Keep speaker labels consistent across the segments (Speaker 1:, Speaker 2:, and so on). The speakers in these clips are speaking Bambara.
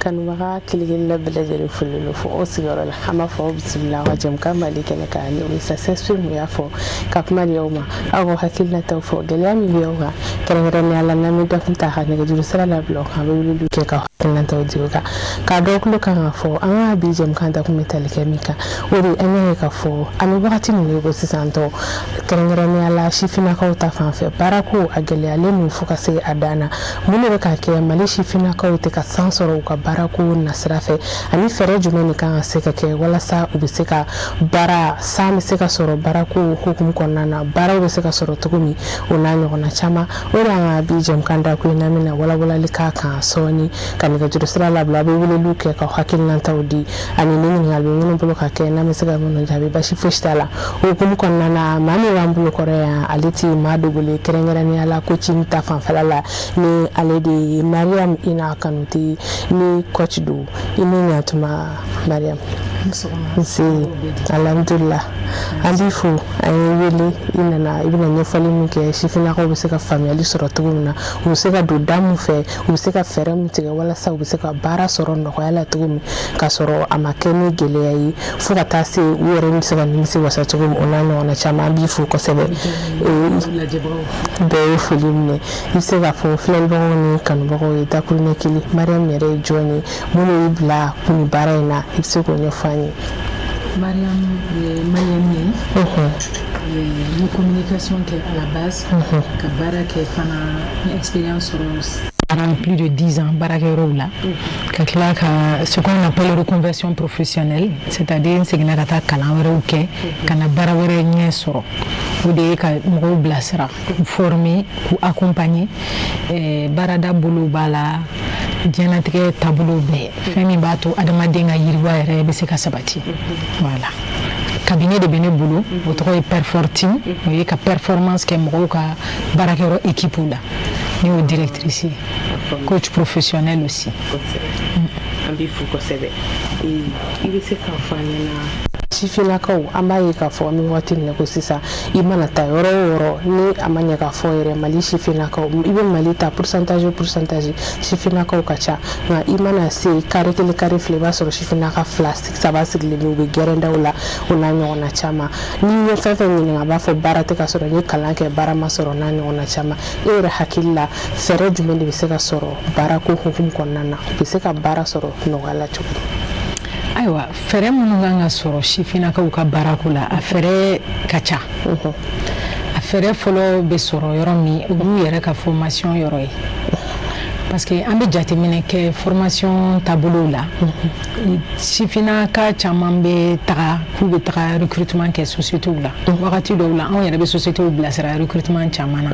Speaker 1: Kanubaga kelen-kelenna bɛɛ lajɛlen folilen don fo aw sigiyɔrɔ la. An b'a fɔ aw bisimila aw ka jɛmukan Mali kɛnɛ kan ni o ye ça s'exprime. Y'a fɔ ka kuma di aw ma, aw ka hakilinataw fɔ gɛlɛya min bɛ aw kan, kɛrɛnkɛrɛnnenya la n'an bɛ dakun ta ka nɛgɛjuru sira labila o kan, an bɛ weleliw kɛ ka hakilinataw di o kan k'a dɔn tulo kan ka fɔ. An ka bi jɛmukan dakun bɛ tali kɛ min kan, o de an y'a ye k'a fɔ an bɛ wagati min na i ko sisan tɔ, kɛrɛnkɛrɛnnenya la sifinnakaw ta fan fɛ, baarako a gɛlɛyalen don fo ka se a dan na. Mun de bɛ ka kɛ Mali sifinnakaw tɛ ka san sɔrɔ u ka baarako nasira fɛ, ani fɛɛrɛ jumɛn de kan ka se ka kɛ walasa u bɛ se ka baara san bɛ se ka sɔrɔ baarako hukumu kɔnɔna na, baaraw bɛ se ka sɔrɔ cogo min, o n'a ɲɔgɔnna caman? O de y'an ka bi jɛmukan dakun ye, n'an bɛna walawalali k'a kan sɔɔni, ka nɛgɛjuru sira labila, a bɛ weleliw kɛ ka hakilinataw di, ani ni ɲininkali bɛ minnu bolo ka kɛ, n'an bɛ se ka minnu jaabi, basi fosi t'a la. O hukumu kɔnɔna na, maa min b'an bolo kɔrɔ yan, ale tɛ maa dogolen, kɛrɛnkɛrɛnnenya la coaching ta fanfɛla la, ni ale de ye Mariam Ina Kanute, ni coach don. I ni ɲantuma, Mariam. Nse, alhamdulillah. An b'i fo, an ye wele, i nana, i bɛna ɲɛfɔli min kɛ sifinnakaw bɛ se ka faamuyali sɔrɔ cogo min na, u bɛ se ka don da min fɛ, u bɛ se ka fɛɛrɛ min tigɛ walasa u bɛ se ka baara sɔrɔ nɔgɔya la cogo min, k'a sɔrɔ a ma kɛ ni gɛlɛya ye, fo ka taa se u yɛrɛ bɛ se ka nimisi wasa cogo min, o n'a ɲɔgɔnna caman. An b'i fo kosɛbɛ. Bɛɛ ye foli minɛ. I bɛ se k'a fɔ filɛlibagaw ni kanubagaw ye dakuruɲɛ kelen, Mariam yɛrɛ ye jɔn ye, mun de y'i bila nin baara in na? I bɛ se k'o ɲɛfɔ an ye.
Speaker 2: Mariam ye malienne ye. N ye communication kɛ à la base, ka baara kɛ fana, n ye expérience sɔrɔ pendant plus de 10 ans baarakɛyɔrɔw la, ka tila ka ce qu'on appelle reconversion professionnelle, c'est-à-dire n seginna ka taa kalan wɛrɛw kɛ ka na baara wɛrɛ ɲɛ sɔrɔ. O de ye ka mɔgɔw bilasira, k'u former, k'u accompagner, baarada bolow b'a la, diɲɛlatigɛ taabolo bɛɛ, fɛn min b'a to adamaden ka yiriwa yɛrɛ bɛ se ka sabati. Voilà, cabinet de bɛ ne bolo, o tɔgɔ ye Perforteam, o ye ka performance kɛ mɔgɔw ka baarakɛyɔrɔ équipe la. Ne y'o directrice ye, coach professionnel aussi.
Speaker 1: An b'i fo kosɛbɛ. I bɛ se k'a fɔ an ɲɛna, sifinnakaw, an b'a ye k'a fɔ an bɛ waati min na ko sisan, i mana taa yɔrɔ o yɔrɔ, ni a ma ɲɛ k'a fɔ yɛrɛ, Mali sifinnakaw, i bɛ Mali ta pourcentage o pourcentage, sifinnakaw ka ca. Nka i mana se carré kelen, carré fila, i b'a sɔrɔ sifinnaka fila saba sigilen bɛ, u bɛ gɛrɛndaw la, o n'a ɲɔgɔnna caman. N'i ye fɛn fɛn ɲininka, a b'a fɔ baara tɛ ka sɔrɔ, n ye kalan kɛ, baara ma sɔrɔ, n'a ɲɔgɔnna caman. E yɛrɛ hakili la, fɛɛrɛ jumɛn de bɛ se ka sɔrɔ baarako hukumu kɔnɔna na, u bɛ se ka baara sɔrɔ nɔgɔya la cogo di?
Speaker 2: Ayiwa, fɛɛrɛ minnu kan ka sɔrɔ sifinnakaw ka baarako la, a fɛɛrɛ ka ca. A fɛɛrɛ fɔlɔ bɛ sɔrɔ yɔrɔ min, o y'u yɛrɛ ka formation yɔrɔ ye, parce que an bɛ jateminɛ kɛ formation taabolow la, sifinnaka caman bɛ taga k'u bɛ taga recrutement kɛ sociétéw la. Wagati dɔw la, anw yɛrɛ bɛ sociétéw bilasira recrutement caman na,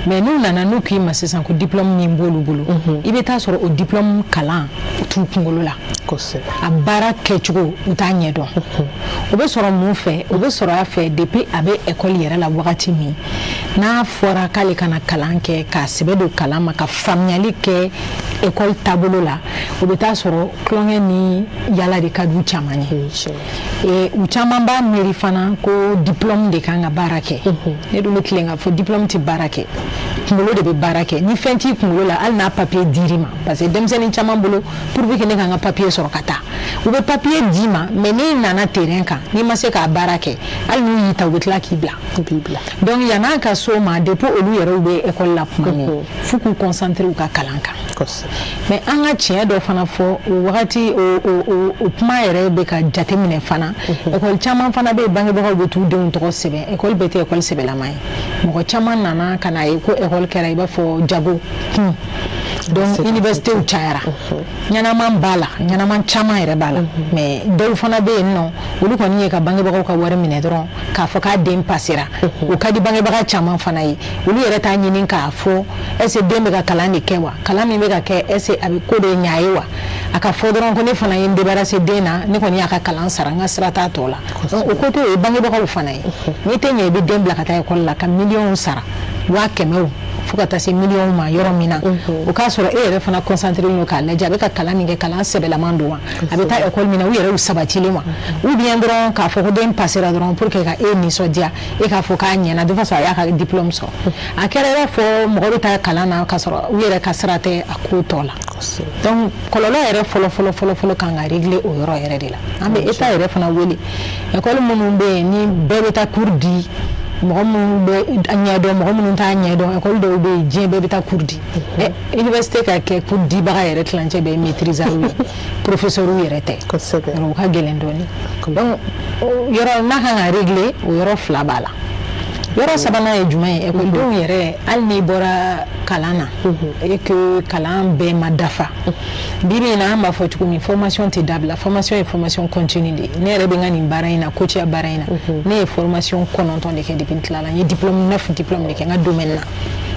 Speaker 2: mais n'u nana, n'u k'i ma sisan ko diplôme min b'olu bolo, i bɛ taa sɔrɔ o diplôme kalan t'u kunkolo la, a baara kɛcogo u t'a ɲɛdɔn. O bɛ sɔrɔ mun fɛ? O bɛ sɔrɔ a fɛ depuis a bɛ école yɛrɛ la. Wagati min n'a fɔra k'ale kana kalan kɛ, k'a sɛbɛ don kalan ma, ka faamuyali kɛ école taabolo la, o bɛ taa sɔrɔ tulonkɛ ni yala de ka d'u caman ye. U caman b'a miiri fana ko diplôme de kan ka baara kɛ. Ne dun bɛ tilen k'a fɔ diplôme tɛ baara kɛ, kunkolo de bɛ baara kɛ. Ni fɛn t'i kunkolo la, hali n'a papier dir'i ma, parce que denmisɛnnin caman bolo, pourvu que ne ka n ka papier sɔrɔ ka taa, u bɛ papier d'i ma, mais n'i nana terrain kan, n'i ma se k'a baara kɛ, hali n'u y'i ta, u bɛ tila k'i bila. Donc yann'a ka s'o ma, depuis olu yɛrɛw bɛ école la tuma min, f'u k'u concentrer u ka kalan kan. Mais an ka tiɲɛ dɔ fana fɔ, o wagati o kuma yɛrɛ bɛ ka jateminɛ fana. École caman fana bɛ yen, bangebagaw bɛ t'u denw tɔgɔ sɛbɛn, école bɛɛ tɛ école sɛbɛlama ye. Mɔgɔ caman nana ka na ye ko école kɛra i b'a fɔ jago kun. Donc université cayara, ɲɛnaman b'a la, ɲɛnaman caman yɛrɛ b'a la, mais dɔw fana bɛ yen nɔ, olu kɔni ye ka bangebagaw ka wari minɛ dɔrɔn k'a fɔ k'a den pasera. O ka di bangebaga caman fana ye. Olu yɛrɛ t'a ɲini k'a fɔ est ce que den bɛ ka kalan de kɛ wa, kalan min bɛ ka kɛ, est ce que a bɛ ko de ɲɛ a ye wa. A ka fɔ dɔrɔn ko ne fana ye n débarrasser den na, ne kɔni y'a ka kalan sara, n ka sira t'a tɔ la. Donc o côté, o ye bangebagaw fana ye. N'i tɛ ɲɛ, i bɛ den bila ka taa école la ka miliyɔnw sara. 100 000 fo ka taa se miliyɔnw ma yɔrɔ min na, o k'a sɔrɔ e yɛrɛ fana concentré don k'a lajɛ a bɛ ka kalan min kɛ, kalan sɛbɛlaman don wa, a bɛ taa école min na, u yɛrɛ y'u sabatilen wa, ou bien dɔrɔn k'a fɔ ko den passera dɔrɔn pour que ka e nisɔndiya, e k'a fɔ k'a ɲɛna, de façon a y'a ka diplôme sɔrɔ. A kɛra i b'a fɔ mɔgɔ bɛ taa kalan na k'a sɔrɔ u yɛrɛ ka sira tɛ a ko tɔ la. Donc kɔlɔlɔ yɛrɛ fɔlɔ fɔlɔ fɔlɔ fɔlɔ kan ka régler o yɔrɔ yɛrɛ de la. An bɛ état yɛrɛ fana wele, école minnu bɛ yen ni bɛɛ bɛ taa cours di, mɔgɔ minnu bɛ ɲɛdɔn, mɔgɔ minnu t'a ɲɛdɔn, école dɔw bɛ yen, diɲɛ bɛɛ bɛ taa cours di. Université ka kɛ cours dibaga yɛrɛ tilancɛ bɛɛ ye maîtrisard ye, professeur yɛrɛ tɛ, o ka gɛlɛn dɔɔnin. Donc yɔrɔ n'a kan ka régler, o yɔrɔ fila b'a la. Yɔrɔ sabanan ye jumɛn ye? Ekɔlidenw yɛrɛ, hali n'i bɔra kalan na et que kalan bɛɛ ma dafa, bi bi in na, an b'a fɔ cogo min, formation tɛ dabila, formation ye formation continue de ye. Ne yɛrɛ bɛ n ka nin baara in na, coachya baara in na, ne ye formation 9 de kɛ depuis n tilala. N ye diplôme, neuf diplôme de kɛ n ka domaine na.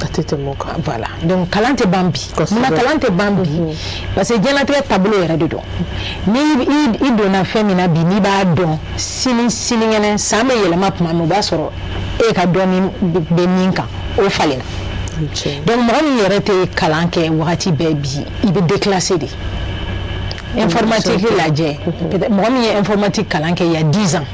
Speaker 1: A tɛ tɛmɛ o kan.
Speaker 2: Voilà, donc kalan tɛ ban bi. Munna kalan tɛ ban bi? Parce que diɲɛlatigɛ taabolo yɛrɛ de don. Ni i donna fɛn min na bi, n'i b'a dɔn, sini sinikɛnɛ, san bɛ yɛlɛma tuma min, o b'a sɔrɔ e ka dɔnni bɛ min kan, o falenna. Donc mɔgɔ min yɛrɛ tɛ kalan kɛ wagati bɛɛ bi, i bɛ déclassé de. Informatique lajɛ, mɔgɔ min ye informatique kalan kɛ il y a 10 ans,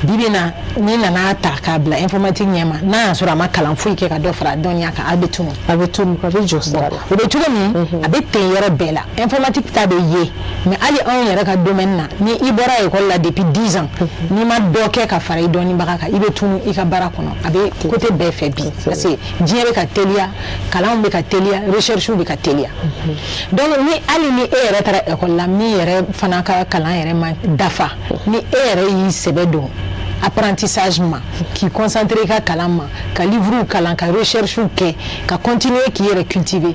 Speaker 2: bi bi na, n'i nana ta k'a bila informatique ɲɛma, n'a y'a sɔrɔ a ma kalan foyi kɛ ka dɔ fara dɔnniya kan, a bɛ tunu.
Speaker 1: A bɛ tunu, a bɛ jɔ sira la.
Speaker 2: O bɛ cogo min, a bɛ ten yɔrɔ bɛɛ la. Informatique ta bɛ ye, mais hali anw yɛrɛ ka domaine na, ni i bɔra école la depuis 10 ans, n'i ma dɔ kɛ ka fara i dɔnnibaga kan, i bɛ tunu i ka baara kɔnɔ. A bɛ côté bɛɛ fɛ bi, parce que diɲɛ bɛ ka teliya, kalanw bɛ ka teliya, recherche bɛ ka teliya. Donc ni hali ni e yɛrɛ taara école la, min yɛrɛ fana ka kalan yɛrɛ ma dafa, ni e yɛrɛ y'i sɛbɛ don apprentissage ma, k'i concentrer i ka kalan ma, ka livre kalan, ka recherche kɛ, ka continuer k'i yɛrɛ cultiver,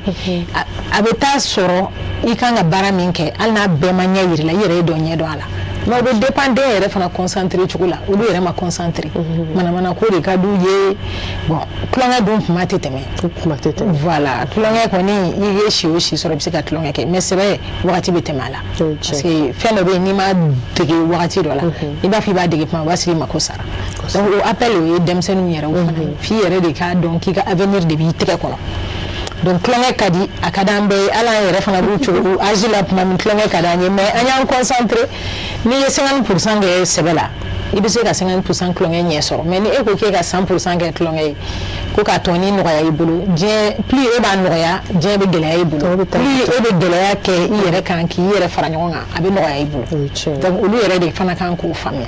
Speaker 2: a bɛ taa sɔrɔ i kan ka baara min kɛ, hali n'a bɛɛ ma ɲɛ yir'i la, i yɛrɛ ye dɔ ɲɛ dɔn a la. Mais o bɛ dépend den yɛrɛ fana concentré cogo la. Olu yɛrɛ ma concentré, manamana ko de ka d'u ye. Bon, tulonkɛ dun kuma tɛ tɛmɛ.
Speaker 1: Kuma tɛ tɛmɛ.
Speaker 2: Voilà, tulonkɛ kɔni, i ye si o si sɔrɔ, i bɛ se ka tulonkɛ kɛ, mais sɛbɛ wagati bɛ tɛmɛ a la, parce que fɛn dɔ bɛ yen, n'i ma dege wagati dɔ la, i b'a fɔ i b'a dege tuma, o b'a sɔrɔ i mako sara. Donc o appel, o ye denmisɛnninw yɛrɛ fana ye, f'i yɛrɛ de k'a dɔn k'i ka avenir de b'i tɛgɛ kɔnɔ. Donc tulonkɛ ka di, a ka d'an bɛɛ ye. Hali an yɛrɛ fana b'u cogo âge la tuma min, tulonkɛ ka d'an ye, mais an y'an concentré. N'i ye 50% kɛ sɛbɛ la, i bɛ se ka 50% tulonkɛ ɲɛ sɔrɔ. Mais ni e ko k'e ka 100% kɛ tulonkɛ ye, ko k'a tɔ ni nɔgɔya i bolo, diɲɛ plus e b'a nɔgɔya, diɲɛ bɛ gɛlɛya i bolo. Plus e bɛ gɛlɛya kɛ i yɛrɛ kan k'i yɛrɛ fara ɲɔgɔn kan, a bɛ nɔgɔya i bolo. Donc olu yɛrɛ de fana kan k'o faamuya.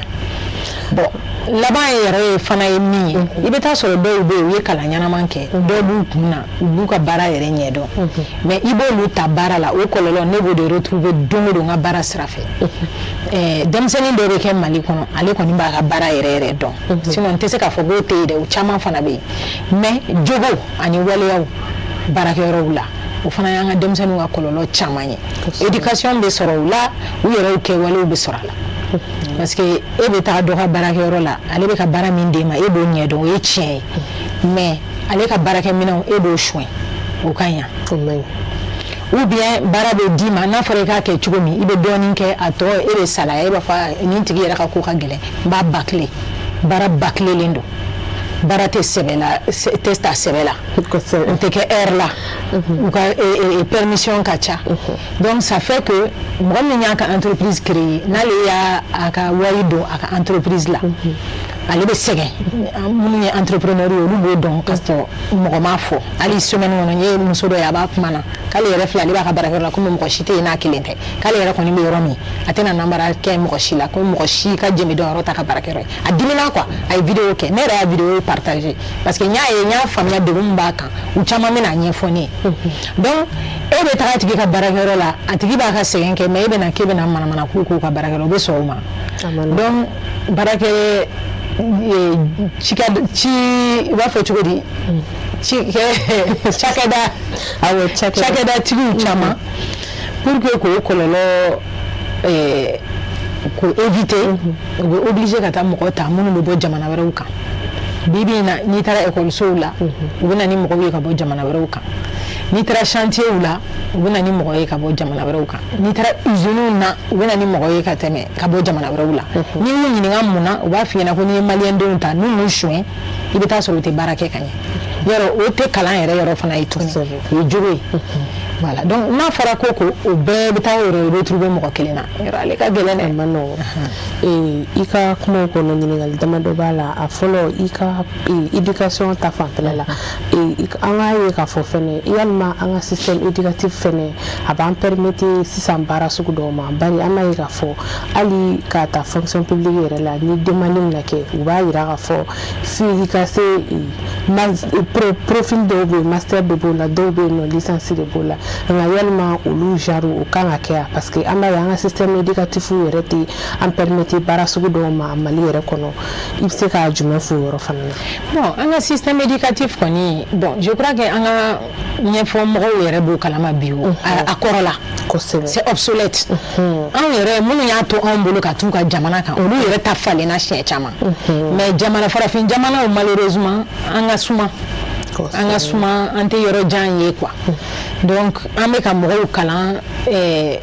Speaker 2: Bon, laban yɛrɛ ye fana ye min ye, i bɛ taa sɔrɔ dɔw bɛ yen, u ye kalan ɲɛnaman kɛ, dɔw b'u kun na, u b'u ka baara yɛrɛ ɲɛdɔn, mais i b'olu ta baara la, o kɔlɔlɔ, ne b'o de retrouver don o don n ka baara sira fɛ. Denmisɛnnin dɔw bɛ kɛ Mali kɔnɔ, ale kɔni b'a ka baara yɛrɛ yɛrɛ dɔn, sinon n tɛ se k'a fɔ k'o tɛ yen dɛ, o caman fana bɛ yen, mais jogo ani waleyaw baarakɛyɔrɔw la, o fana y'an ka denmisɛnninw ka kɔlɔlɔ caman ye. Éducation bɛ sɔrɔ u la, u yɛrɛw kɛwalew bɛ sɔrɔ a la, parce que e bɛ taga dɔ ka baarakɛyɔrɔ la, ale bɛ ka baara min d'e ma, e b'o ɲɛdɔn, o ye tiɲɛ ye, mais ale ka baarakɛminɛnw, e b'o suɲɛ, o ka ɲi? Ou bien baara bɛ d'i ma, n'a fɔra i k'a kɛ cogo min, i bɛ dɔɔnin kɛ, a tɔ e bɛ salaya, e b'a fɔ nin tigi yɛrɛ ka ko ka gɛlɛn, n b'a bâcler. Baara bâclélen don, baara tɛ sɛbɛ la, tɛ ta sɛbɛ la, o tɛ kɛ heure la, u ka permission ka ca. Donc ça fait que mɔgɔ min y'a ka entreprise créer, n'ale y'a a ka wari don a ka entreprise la, ale bɛ sɛgɛn. Minnu ye entrepreneur ye, olu b'o dɔn, ka sɔrɔ mɔgɔ m'a fɔ. Hali semaine kɔnɔ, n ye muso dɔ ye, a b'a kuma na k'ale yɛrɛ filɛ, ale b'a ka baarakɛyɔrɔ la, komi mɔgɔ si tɛ yen n'a kelen tɛ, k'ale yɛrɛ kɔni bɛ yɔrɔ min, a tɛna namara kɛ mɔgɔ si la, ko mɔgɔ si ka jɛmi dɔn yɔrɔ ta ka baarakɛyɔrɔ ye. A dimina quoi, a ye vidéo kɛ. Ne yɛrɛ y'a vidéo partager parce que n y'a ye, n y'a faamuya degun min b'a kan, u caman bɛna ɲɛfɔ ne ye. Donc e bɛ taga a tigi ka baarakɛyɔrɔ la, a tigi b'a ka sɛgɛn kɛ, mais e bɛna k'e bɛna manamana ko k'u ka baarakɛyɔrɔ, o bɛ sɔn o ma? Donc baarakɛ ci ci, u b'a fɔ cogo di, ci cakɛda,
Speaker 1: awɔ,
Speaker 2: cakɛda tigiw caman, pour que k'o kɔlɔlɔ k'o éviter, u bɛ obligé ka taa mɔgɔ ta minnu bɛ bɔ jamana wɛrɛw kan. Bi bi in na, n'i taara ekɔlisow la, u bɛ na ni mɔgɔw ye ka bɔ jamana wɛrɛw kan. N'i taara chantier la, u bɛ na ni mɔgɔ ye ka bɔ jamana wɛrɛw kan. N'i taara usines na, u bɛ na ni mɔgɔ ye ka tɛmɛ ka bɔ jamana wɛrɛw la. N'i y'u ɲininka mun na, u b'a f'i ɲɛna ko n'i ye maliyɛndenw ta, n'u m'u suɲɛ, i bɛ taa sɔrɔ u tɛ baara kɛ ka ɲɛ. Yɔrɔ o tɛ kalan yɛrɛ yɔrɔ fana ye tuguni, o ye jogo ye. Voilà, donc n'a fɔra ko o bɛɛ bɛ taa yɔrɔ retrouver mɔgɔ kelen na, yɔrɔ ale ka gɛlɛn dɛ.
Speaker 1: A ma nɔgɔn. I ka kumaw kɔnɔ, ɲininkali damadɔ b'a la. A fɔlɔ, i ka éducation ta fanfɛla la, an k'a ye k'a fɔ fɛnɛ, yalima an ka système éducatif fɛnɛ, a b'an permettre sisan baara sugu dɔw ma? Bari an b'a ye k'a fɔ hali k'a ta fonction publique yɛrɛ la, ni demande bɛna kɛ, u b'a yira k'a fɔ f'i i ka se profil dɔw bɛ yen, master de b'o la, dɔw bɛ yen nɔ, licence de b'o la. Nka yalima olu genre o kan ka kɛ yan? Parce que an b'a ye, an ka système éducatif yɛrɛ tɛ an permettre baara sugu dɔw ma Mali yɛrɛ kɔnɔ. I bɛ se ka jumɛn fɔ o yɔrɔ fana na?
Speaker 2: Bon, an ka système éducatif kɔni, bon, je crois que an ka ɲɛfɔ mɔgɔw yɛrɛ b'o kalama bi. O a kɔrɔ la. C'est obsolète. Anw yɛrɛ minnu y'a to anw bolo ka t'u ka jamana kan, olu yɛrɛ ta falenna siɲɛ caman. Mais jamana, farafin jamanaw, malheureusement, an ka suma, an ka suma, an tɛ yɔrɔ jan ye quoi. Donc an bɛ ka mɔgɔw kalan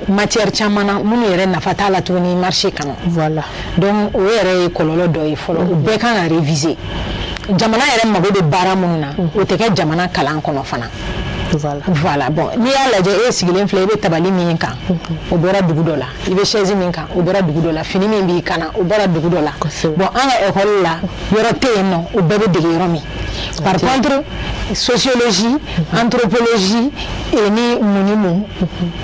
Speaker 2: matière caman na minnu yɛrɛ nafa t'a la tuguni marché kɔnɔ. Donc o yɛrɛ ye kɔlɔlɔ dɔ ye fɔlɔ. O bɛɛ kan ka réviser. Jamana yɛrɛ mago bɛ baara minnu na, o tɛ kɛ jamana kalan kɔnɔ fana. Voilà. Bon, n'i y'a lajɛ, e sigilen filɛ, i bɛ tabali min kan, o bɔra dugu dɔ la. I bɛ chaise min kan, o bɔra dugu dɔ la. Fini min b'i kan na, o bɔra dugu dɔ la. Bon, an ka école la, yɔrɔ tɛ yen nɔ o bɛɛ bɛ dege yɔrɔ min. Par contre, sociologie, anthropologie et ni mun ni mun,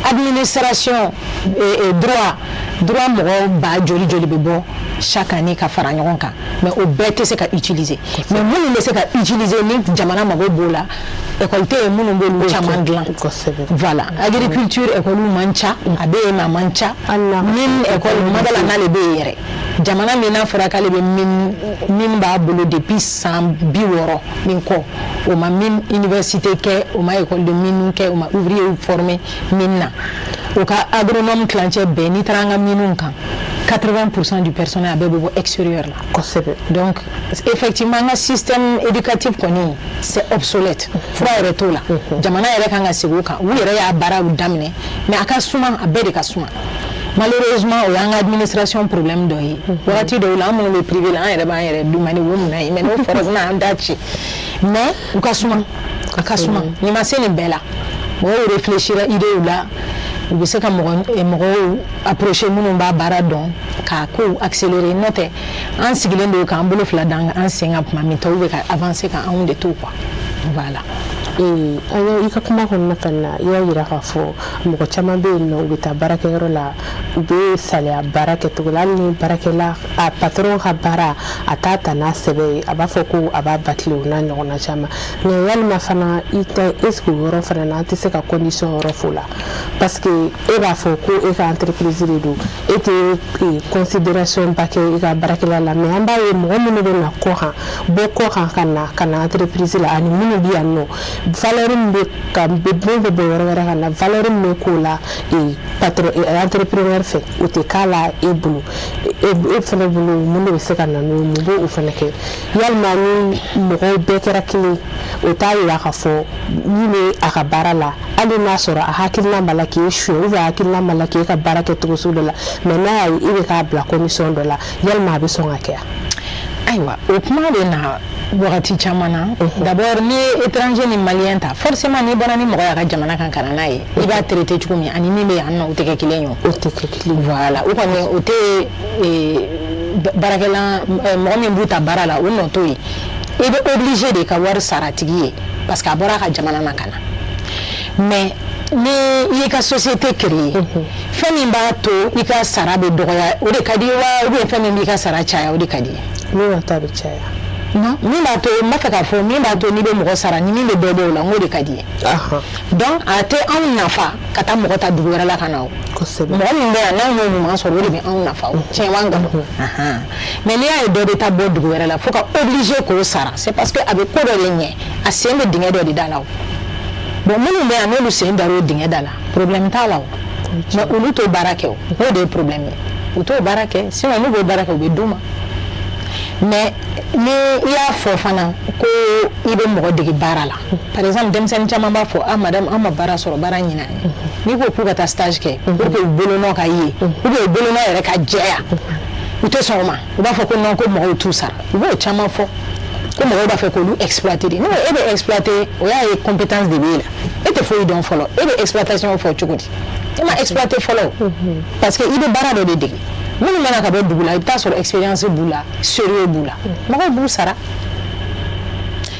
Speaker 2: administration et droit, mɔgɔ ba joli joli bɛ bɔ chaque année ka fara ɲɔgɔn kan, mais o bɛɛ tɛ se ka utiliser. Mais minnu bɛ se ka utiliser ni jamana mago b'o la, école tɛ yen minnu b'olu caman dilan. Voilà, agriculture école man ca, a bɛ yen mais a man ca. Mine école madala n'ale bɛ yen yɛrɛ, jamana min n'a fɔra k'ale bɛ mine, mine b'a bolo depuis san 60 min kɔ, o ma mine université kɛ, o ma école de mine kɛ, o ma ouvrier former mine na. O ka agronome tilancɛ bɛɛ, n'i taara an ka mine kan, 80% du personnel a bɛɛ bɛ bɔ extérieur la. Donc effectivement, an ka système éducatif kɔni, c'est obsolète, fura yɛrɛ t'o la. Jamana yɛrɛ kan ka segin o kan. U yɛrɛ y'a baaraw daminɛ, mais a ka suma, a bɛɛ de ka suma malheureusement. O y'an ka administration problème dɔ ye. Wagati dɔw la, an minnu bɛ privé la, an yɛrɛ b'an yɛrɛ dumani o mun na ye, mais n'o fɔra sisan, an t'a ci. Mais u ka suma, a ka suma. Nin ma se nin bɛɛ la, mɔgɔw réfléchira idéew la, u bɛ se ka mɔgɔw approcher minnu b'a baara dɔn k'a kow accélérer. N'o tɛ, an sigilen don k'an bolo fila da an sen kan tuma min, tɔw bɛ ka avancer ka anw de to quoi. Voilà.
Speaker 1: An i ka kuma kɔnɔna fana na, i y'a yira k'a fɔ mɔgɔ caman bɛ yen nɔ, u bɛ taa baarakɛyɔrɔ la, u bɛ saliya baara kɛcogo la. Hali ni baarakɛla, a patron ka baara, a t'a ta n'a sɛbɛ ye, a b'a fɔ ko a b'a bâcler, o n'a ɲɔgɔnna caman. Nka yalima fana, i tɛ, est ce que o yɔrɔ fana na, an tɛ se ka condition yɔrɔ fo la? Parce que e b'a fɔ ko e ka entreprise de don, e tɛ considération ba kɛ i ka baarakɛla la. Mais an b'a ye, mɔgɔ minnu bɛ na kɔ kan, bɔ kɔ kan ka na entreprise la, ani minnu bɛ yan nɔ, valeur min bɛ ka min bɛ bɔ yɔrɔ wɛrɛ ka na, valeur min bɛ k'o la patron, entrepreneur fɛ, o tɛ k'a la e bolo. E fana bolo, mun de bɛ se ka na n'o ye? Mun b'o fana kɛ? Yalima ni mɔgɔw bɛɛ kɛra kelen, o t'a yira k'a fɔ min bɛ a ka baara la, hali n'a sɔrɔ a hakilina b'a la k'e suɲɛ ou bien a hakilina b'a la k'e ka baara kɛ cogo sugu dɔ la, mais n'a y'a ye e bɛ k'a bila condition dɔ la, yalima a bɛ sɔn ka kɛ?
Speaker 2: Ayiwa, o kuma bɛ na wagati caman na. D'abord, n'i ye étranger ni malien ta, forcément n'i bɔra ni mɔgɔ y'a ka jamana kan ka na n'a ye, i b'a traiter cogo min ani min bɛ yan nɔ, o tɛ kɛ kelen ye.
Speaker 1: O tɛ kɛ kelen
Speaker 2: ye. Voilà, o kɔni o tɛ baarakɛla mɔgɔ min b'u ta baara la, o nɔ t'o ye. I bɛ obligé de ka wari sara a tigi ye parce que a bɔra a ka jamana na ka na. Mais ni i y'i ka société créer, fɛn min b'a to i ka sara bɛ dɔgɔya, o de ka di ye wa, ou bien fɛn min b'i ka sara caya, o de ka di ye?
Speaker 1: Min b'a to a bɛ caya.
Speaker 2: Non, min b'a to, n b'a fɛ k'a fɔ, min b'a to n'i bɛ mɔgɔ sara ni min bɛ dɔ bɔ o la, n k'o de ka di ye. Donc a tɛ anw nafa ka taa mɔgɔ ta dugu wɛrɛ la ka na o. Mɔgɔ min bɛ yan, n'anw y'o ɲuman sɔrɔ, o de bɛ anw nafa. O tiɲɛ wa nkalon? Mais n'i y'a ye dɔ bɛ taa bɔ dugu wɛrɛ la fo ka obligé k'o sara, c'est parce que a bɛ ko dɔ de ɲɛ, a sen bɛ dingɛ dɔ de da la. O bon, minnu bɛ yan, n'olu sen dar'o dingɛ da la, problème t'a la o. Mais olu t'o baara kɛ o, o de ye problème ye. U t'o baara kɛ, sinon n'u b'o baara kɛ, u bɛ d'u ma. Mais ni i y'a fɔ fana ko i bɛ mɔgɔ dege baara la, par exemple denmisɛnnin caman b'a fɔ: "Ah madame, an ma baara sɔrɔ, baara ɲinɛ an ye." N'i ko k'u ka taa stage kɛ pour que u bolonɔ ka ye ou bien u bolonɔ yɛrɛ ka jɛya, u tɛ sɔn o ma. U b'a fɔ ko non, ko mɔgɔw t'u sara. U b'o caman fɔ. Ko mɔgɔw b'a fɛ k'olu exploiter de. Ne ko e bɛ exploiter, o y'a ye compétence de b'e la, e tɛ foyi dɔn fɔlɔ, e bɛ exploitation fɔ cogo di? E ma exploiter fɔlɔ, parce que i bɛ baara dɔ de dege. Minnu bɛna ka bɔ dugu la, i bɛ taa sɔrɔ expérience b'u la, sérieux b'u la, mɔgɔw b'u sara.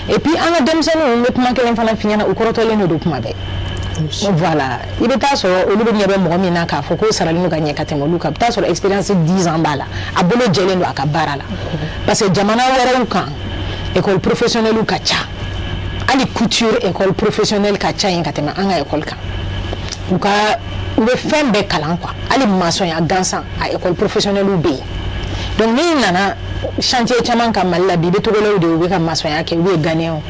Speaker 2: Et puis an ka denmisɛnninw, n bɛ kuma kelen fana f'i ɲɛna, u kɔrɔtɔlen de don kuma bɛɛ. Voilà, i bɛ taa sɔrɔ olu bɛ ɲɛ bɛ mɔgɔ min na k'a fɔ k'o saralen don ka ɲɛ ka tɛmɛ olu kan, i bɛ taa sɔrɔ expérience 10 ans b'a la, a bolo jɛlen don a ka baara la. Parce que jamana wɛrɛw kan, école professionnelle ka ca, hali couture école professionnelle ka ca yen ka tɛmɛ an ka école kan. U ka u bɛ fɛn bɛɛ kalan quoi, hali maçonnya gansan, a école professionnelle bɛ yen. Donc n'i nana chantier caman kan Mali la bi, i bɛ Togolɛw de ye, u bɛ ka maçonnya kɛ, u ye Ghanéens,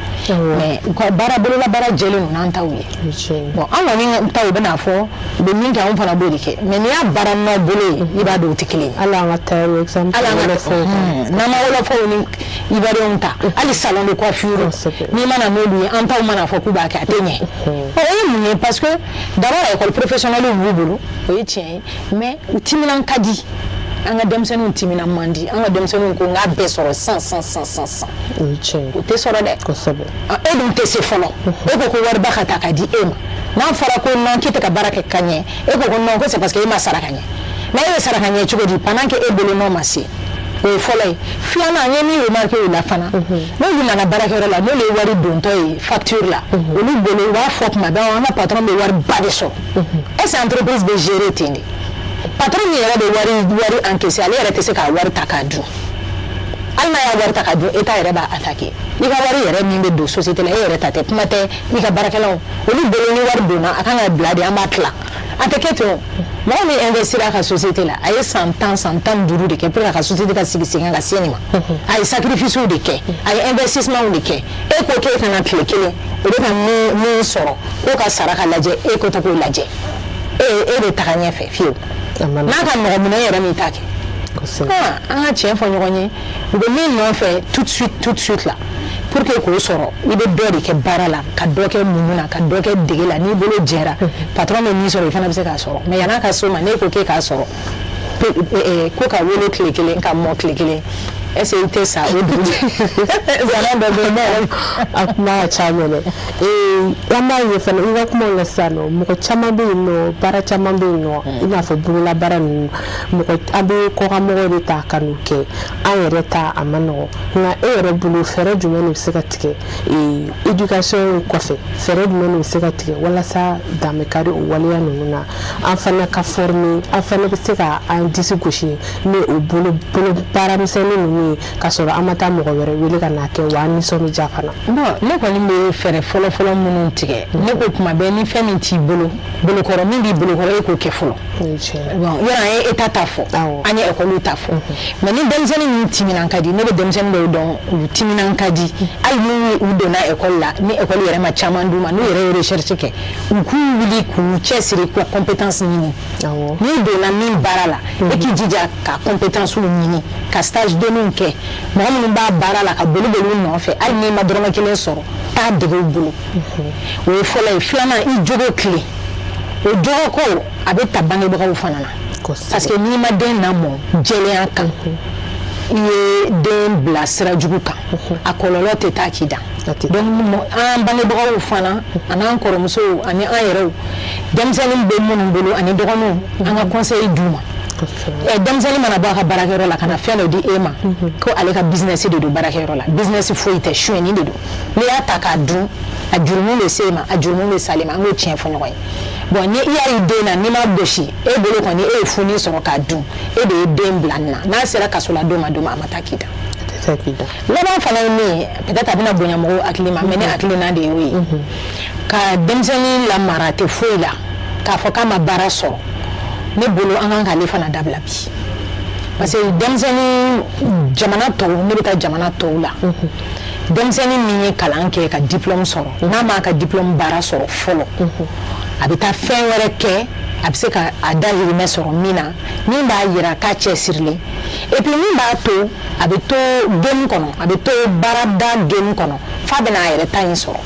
Speaker 2: mais u ka baara bolola baara jɛlen don n'an taw ye. Bon, an kɔni taw bɛna fɔ u bɛ min kɛ, anw fana b'o de kɛ, mais n'i y'a baara nɔ bolo ye, i b'a dɔn o tɛ kelen ye.
Speaker 1: Hali an ka tailleur, exemple.
Speaker 2: Hali an ka n'an ma wɔlɔfɔw ni Ivoirienw ta, hali salon de coiffure, n'i mana n'olu ye, an taw mana fɔ k'u b'a kɛ, a tɛ ɲɛ. O ye mun ye? Parce que d'abord école professionnelle b'u bolo, o ye tiɲɛ ye, mais u timinan ka di. An ka denmisɛnninw timinan man di. An ka denmisɛnninw ko n k'a bɛɛ sɔrɔ san san san san san.
Speaker 1: O ye tiɲɛ ye.
Speaker 2: O tɛ sɔrɔ dɛ. E dun tɛ se fɔlɔ, e ko ko wariba ka ta ka di e ma. N'a fɔra ko non, k'e tɛ ka baara kɛ ka ɲɛ, e ko ko non, ko c'est parce que e ma sara ka ɲɛ. Mais e bɛ sara ka ɲɛ cogo di pendant que e bolo nɔ ma se? O ye fɔlɔ ye. Filanan, n ye min remarqué o la fana, n'olu nana baarakɛyɔrɔ la, n'olu ye wari dontɔ ye facture la, olu bolo, u b'a fɔ tuma bɛɛ, an ka patron bɛ wari ba de sɔrɔ. Est ce que entreprise bɛ gérer ten de? Patron min yɛrɛ bɛ wari encaissé, ale yɛrɛ tɛ se k'a wari ta k'a dun. Hali n'a y'a wari ta k'a dun, État yɛrɛ b'a attaqué. I ka wari yɛrɛ min bɛ don société la, e yɛrɛ ta tɛ, kuma tɛ i ka baarakɛlaw. Olu bolo, ni wari donna, a kan ka bila de, an b'a tila. A tɛ kɛ ten o. Mɔgɔ min investir a ka société la, a ye san 10, san 15 de kɛ pour que a ka société ka sigi sen kan ka se nin ma. A ye sacrifice de kɛ, a ye investissement de kɛ. E ko k'e kana tile kelen o bɛ ka min sɔrɔ k'o ka sara ka lajɛ, e ko tɛ k'o lajɛ, e bɛ taga ɲɛfɛ fiyewu. N'a ka mɔgɔ minɛ yɛrɛ min t'a kɛ. An ka tiɲɛ fɔ ɲɔgɔn ye, u bɛ min nɔfɛ tout de suite, tout de suite la, pour que k'o sɔrɔ, i bɛ dɔ de kɛ baara la, ka dɔ kɛ muɲu na, ka dɔ kɛ dege la. N'i bolo jɛra, patron bɛ min sɔrɔ, i fana bɛ se k'a sɔrɔ. Mais yann'a ka s'o ma, n'e ko k'e k'a sɔrɔ ko ka wolo tile kelen, ka mɔ tile kelen, est ce que i tɛ sa o dugu zana dɔ bɛ yen? Ne yɛrɛ
Speaker 1: A kuma ka ca mɛnɛ. An b'a ye fana i ka kumaw la sisan nɔ, mɔgɔ caman bɛ yen nɔ, baara caman bɛ yen nɔ, i n'a fɔ bololabaara ninnu, mɔgɔ an bɛ kɔkanmɔgɔw de ta ka n'u kɛ, an yɛrɛ ta a ma nɔgɔn. Nka e yɛrɛ bolo, fɛɛrɛ jumɛn de bɛ se ka tigɛ éducation kɔfɛ? Fɛɛrɛ jumɛn de bɛ se ka tigɛ walasa dan bɛ kari o waleya ninnu na, an fana ka former, an fana bɛ se ka an disi gosi ni o bolo bolo baara misɛnnin ninnu ye, ka sɔrɔ an ma taa mɔgɔ wɛrɛ wele ka n'a kɛ, wa an nisɔn bɛ diya fana?
Speaker 2: Bon, ne kɔni bɛ fɛɛrɛ fɔlɔ-fɔlɔ minnu tigɛ, ne ko tuma bɛɛ, ni fɛn min t'i bolo bolokɔrɔ, min b'i bolokɔrɔ, e k'o kɛ fɔlɔ. Bon, yɔrɔ an ye État ta fɔ, an ye école ta fɔ, mais ni denmisɛnnin min timinan ka di, ne bɛ denmisɛnnin dɔw dɔn, u timinan ka di, hali ni u donna école la, ni école yɛrɛ ma caman d'u ma, n'u yɛrɛ ye recherche kɛ, u k'u wuli k'u cɛsiri k'u compétence ɲini. N'i donna min baara la, e k'i jija ka compétence ɲini, ka stage denninw kɛ mɔgɔ minnu b'a baara la, ka boli boli u nɔfɛ. Hali n'i ma dɔrɔmɛ kelen sɔrɔ, taa dege u bolo. O ye fɔlɔ ye. Filanan, i jogo tilen. O jogo ko a bɛ ta bangebagaw fana na, parce que n'i ma den lamɔ jɛlenya kan, i ye den bila sira jugu kan, a kɔlɔlɔ tɛ taa k'i dan. Donc an bangebagaw fana, ani an kɔrɔmusow, ani an yɛrɛw, denmisɛnnin bɛ minnu bolo ani dɔgɔninw, an ka conseil d'u ma. Denmisɛnnin mana bɔ a ka baarakɛyɔrɔ la ka na fɛn dɔ di e ma ko ale ka business de don baarakɛyɔrɔ la, business foyi tɛ, sonyɛni de don. N'i y'a ta k'a dun, a jurumu bɛ se e ma, a jurumu bɛ s'ale ma. An k'o tiɲɛ fɔ ɲɔgɔn ye. Bon, ni i y'a ye den na, n'i ma gosi, e bolo kɔni, e ye funi sɔrɔ k'a dun, e de ye den bila nin na. N'a sera kaso la don ma don ma, a ma taa k'i da. Laban fana ye min ye, peut-être a bɛna bonya mɔgɔw hakili ma, mais ne hakilina de y'o ye: ka denmisɛnnin lamara tɛ foyi la, k'a fɔ k'a ma baara sɔrɔ, ne bolo an kan k'ale fana dabila bi. Parce que denmisɛnnin, jamana tɔw, ne bɛ taa jamana tɔw la, denmisɛnnin min ye kalan kɛ ka diplôme sɔrɔ, n'a m'a ka diplôme baara sɔrɔ fɔlɔ, A bɛ taa fɛn wɛrɛ kɛ, a bɛ se ka a dahirimɛ sɔrɔ min na, min b'a yira k'a cɛsirilen, et puis min b'a to a bɛ to game kɔnɔ, a bɛ to baarada game kɔnɔ f'a bɛna a yɛrɛ ta in sɔrɔ.